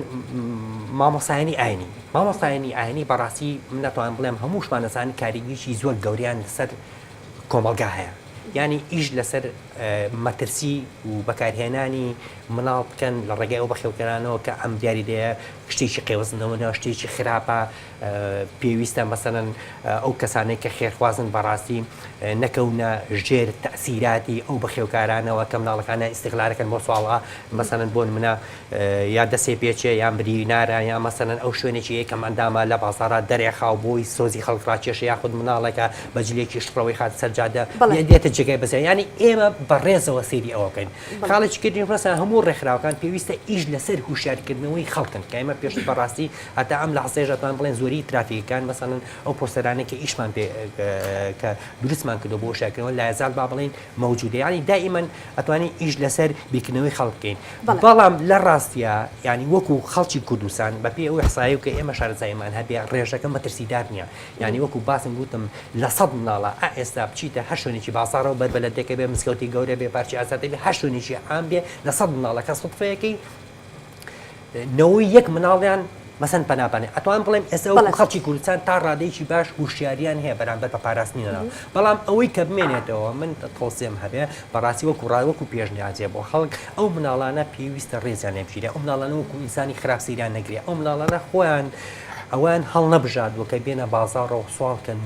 مامۆستایانی ئاینی مامۆستایانی ئاینی بەڕاستی من ناتوانم بڵێم هەمووشمان دەزانین کاریگەریی زۆر گەوریان لەسەر کۆمەڵگا هەیە یانی ئیش لەسەر مەترسی و بەکارهێنانی مناڵ بکەن لە ڕێگای ئەو بەخێوکەرانەوە کە ئەم دیاریدەیە شتێکی قێوزنەوەە شتێکی خراپە پێویستە مەسەلەن ئەو کەسانەی کە خێرخوازن بەڕاستی نەکەونە ژێر تەئسیراتی ئەو بەخێوکارانەوە کە مناڵەکانیان ئیستغلالەکەن بۆ سواڵا مەسەلەن بۆ نمونە یا دەسێ پێچێ یان برینارە یا مەسەلەن ئەو شوێنێکی یەکەم ئەندامە لە بازاڕا دەرێخا و بۆی سۆزی خەڵک ڕاکێشێ یاخود مناڵێکە بە جلێکی شڕەوەی خات سەر جادە دێتە جێگای بەزیان یانی ئێمە بە ڕێزەوە سەیری ئەوە بکەین خاڵێکی کردین مەسەلەن هەموو ڕێکخراوەکان پێویستە ئیش لەسەر هوشیارکردنەوەی خەڵکن کە ئێمە پێشتر بەڕاستی هەتا ئەم لەحزەیەش ئەتوانم بڵێن زۆری ترافیکەکان مەسەلەن ئەو پۆستەرانەی کە ئیشمان پێ کە دروستمان کردووە بۆ هۆشیارکردنەوە لایەزال با بڵێین مەوجودە یانی دائیمەن ئەتوانین ئیش لەسەر بیرکردنەوەی خەڵک بکەین بەڵام لە ڕاستیا یانی وەکو خەڵکی کوردستان بەپێی ئەو ئیحسایە کە ئێمە شارەزاییمان هەبێ ڕێژەکە مەترسیدار نییە یانی وەکو باسم گوتم لە سەد مناڵە ئا ئێستا بچیتە هەر شوێنێکی بازاڕەوە بەر بەلەدێکە بێ مزگەوتی گەورە بێ پارکی ئازادی بێ هەر شوێنێکی عام بێ لە سەد مناڵەکە سوتفەیەکەی نەوەی یەک مناڵیان مەسەن پەنا بەنێ ئەتوان بڵێم ئێستا وەکو خەڵکی کوردستان تا ڕادەیەکی باش هوشیاریان هەیە بەرامبەر بە پاراستنی نەناو بەڵام ئەوەی کە بمێنێتەوە من تەوسێم هەبێ بەڕاستی وەکو ڕای وەکو پێشنیازێ بۆ خەڵک ئەو مناڵانە پێویستە ڕێزیان لێ بگیرێ ئەو مناڵانە وەکو ئینسانی خراپ سەیریان نەگرێ ئەو مناڵانە خۆیان ئەوان هەڵنەبژاردووە کە بێنە بازاڕەوە سواڵکەن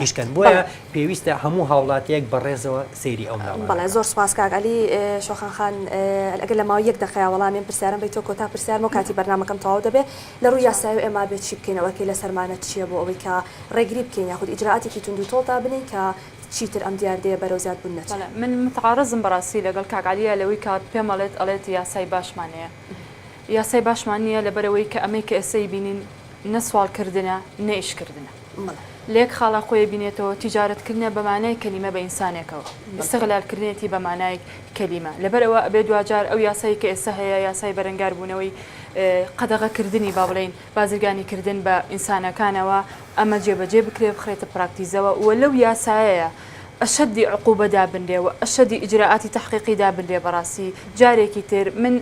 ئیشکەن بۆیە پێویستە هەموو هاوڵاتیەک بە ڕێزەوە سەیری ئەو مناڵانە بەڵێ بکات. زۆر سوپاس کاک عەلی. شۆخان خان ئەگەر لە ماوەی یەک دەقەیا وەڵامی ئەم پرسیارەم بەیتەوە کۆتا پرسیارمە و کاتی بەرنامەکەم تەواو دەبێ لە ڕووی یاسایەوە ئێمە ئەبێ چی بکەین ئەو ئەرکەی لەسەرمانە چیە بۆ ئەوەی کە ڕێگری بکەین یاخود ئیجرائاتێکی توند و تۆڵ دابنێین کە چیتر ئەم دیاردەیە بەرەو زیاد بوون نەچێ؟ بەڵێ من متعارضم بەڕاستی لەگەڵ کاک عەلییا لەوەی کە پێم ئەڵێت ئەڵێت یاسای باشمان هەیە یاسای باشمان نییە لەبەرئەوەی کە ئەمەی کە ئێستا ئەیبینین نە سواڵ کردنە نە ئیش کردنە. لە یەک خاڵا خۆی ئەبینێتەوە، تیجارەت کردنە بە مانای کەلیمە بە ئینسانێکەوە، ئیستغلال کردنێتی بە مانای کەلیمە، لەبەر ئەوە ئەبێ دواجار ئەو یاسای کە ئێستا هەیە یاسای بەرەنگار بوونەوەی قەدەغە کردنی با بڵێین بازرگانی کردن بە ئینسانەکانەوە ئەمە جێبەجێ بکرێ بخرێتە پراکتیزەوە و لەو یاسایەیە ئەشەدی عقوبە دابنرێ و ئەشەدی ئیجرائاتی تەحقیقی دابنرێ بەڕاستی جارێکی تر من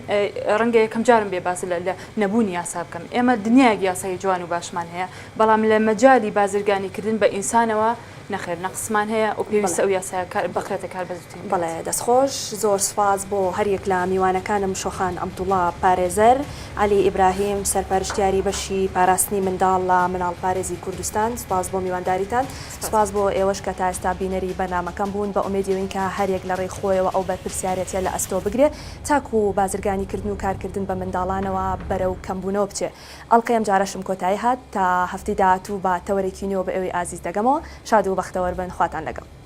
ڕەنگە یەکەم جارم بێ باس لە نەبوونی یاسا بکەم ئێمە دنیایەک یاسای جوان و باشمان هەیە بەڵام لە مەجالی بازرگانی کردن بە ئینسانەوە نەخێر نەقسمان هەیە و پێویستە ئەو یاسایە کار بخرێتە کار بە زووترین کات. بەڵێ دەستخۆش، زۆر سوپاس بۆ هەریەک لە میوانەکانم شۆخان عەبدوڵا پارێزەر، عەلی ئیبراهیم سەرپەرشتیاری بەشی پاراستنی منداڵ لە مناڵپارێزی کوردستان، سوپاس بۆ میوانداریتان، سوپاس بۆ ئێوەش کە تا ئێستا بینەری بەرنامەکەم بوون، بە ئومێدی ئەوین کە هەریەک لە ڕێی خۆیەوە ئەو بەرپرسیارێتیە لە ئەستۆ بگرێ تاکو بازرگانی کردن و کارکردن بە منداڵانەوە بەرەو کەمبوونەوە بچێ. ئەڵقەی ئەمجارەشم کۆتایی هات تا هەفتەی داهاتوو بە تەوەرێکی نوێوە بە ئێوەی ئازیز دەگەمەوە شاد و بەختەوەر بن خواتان لەگەڵ.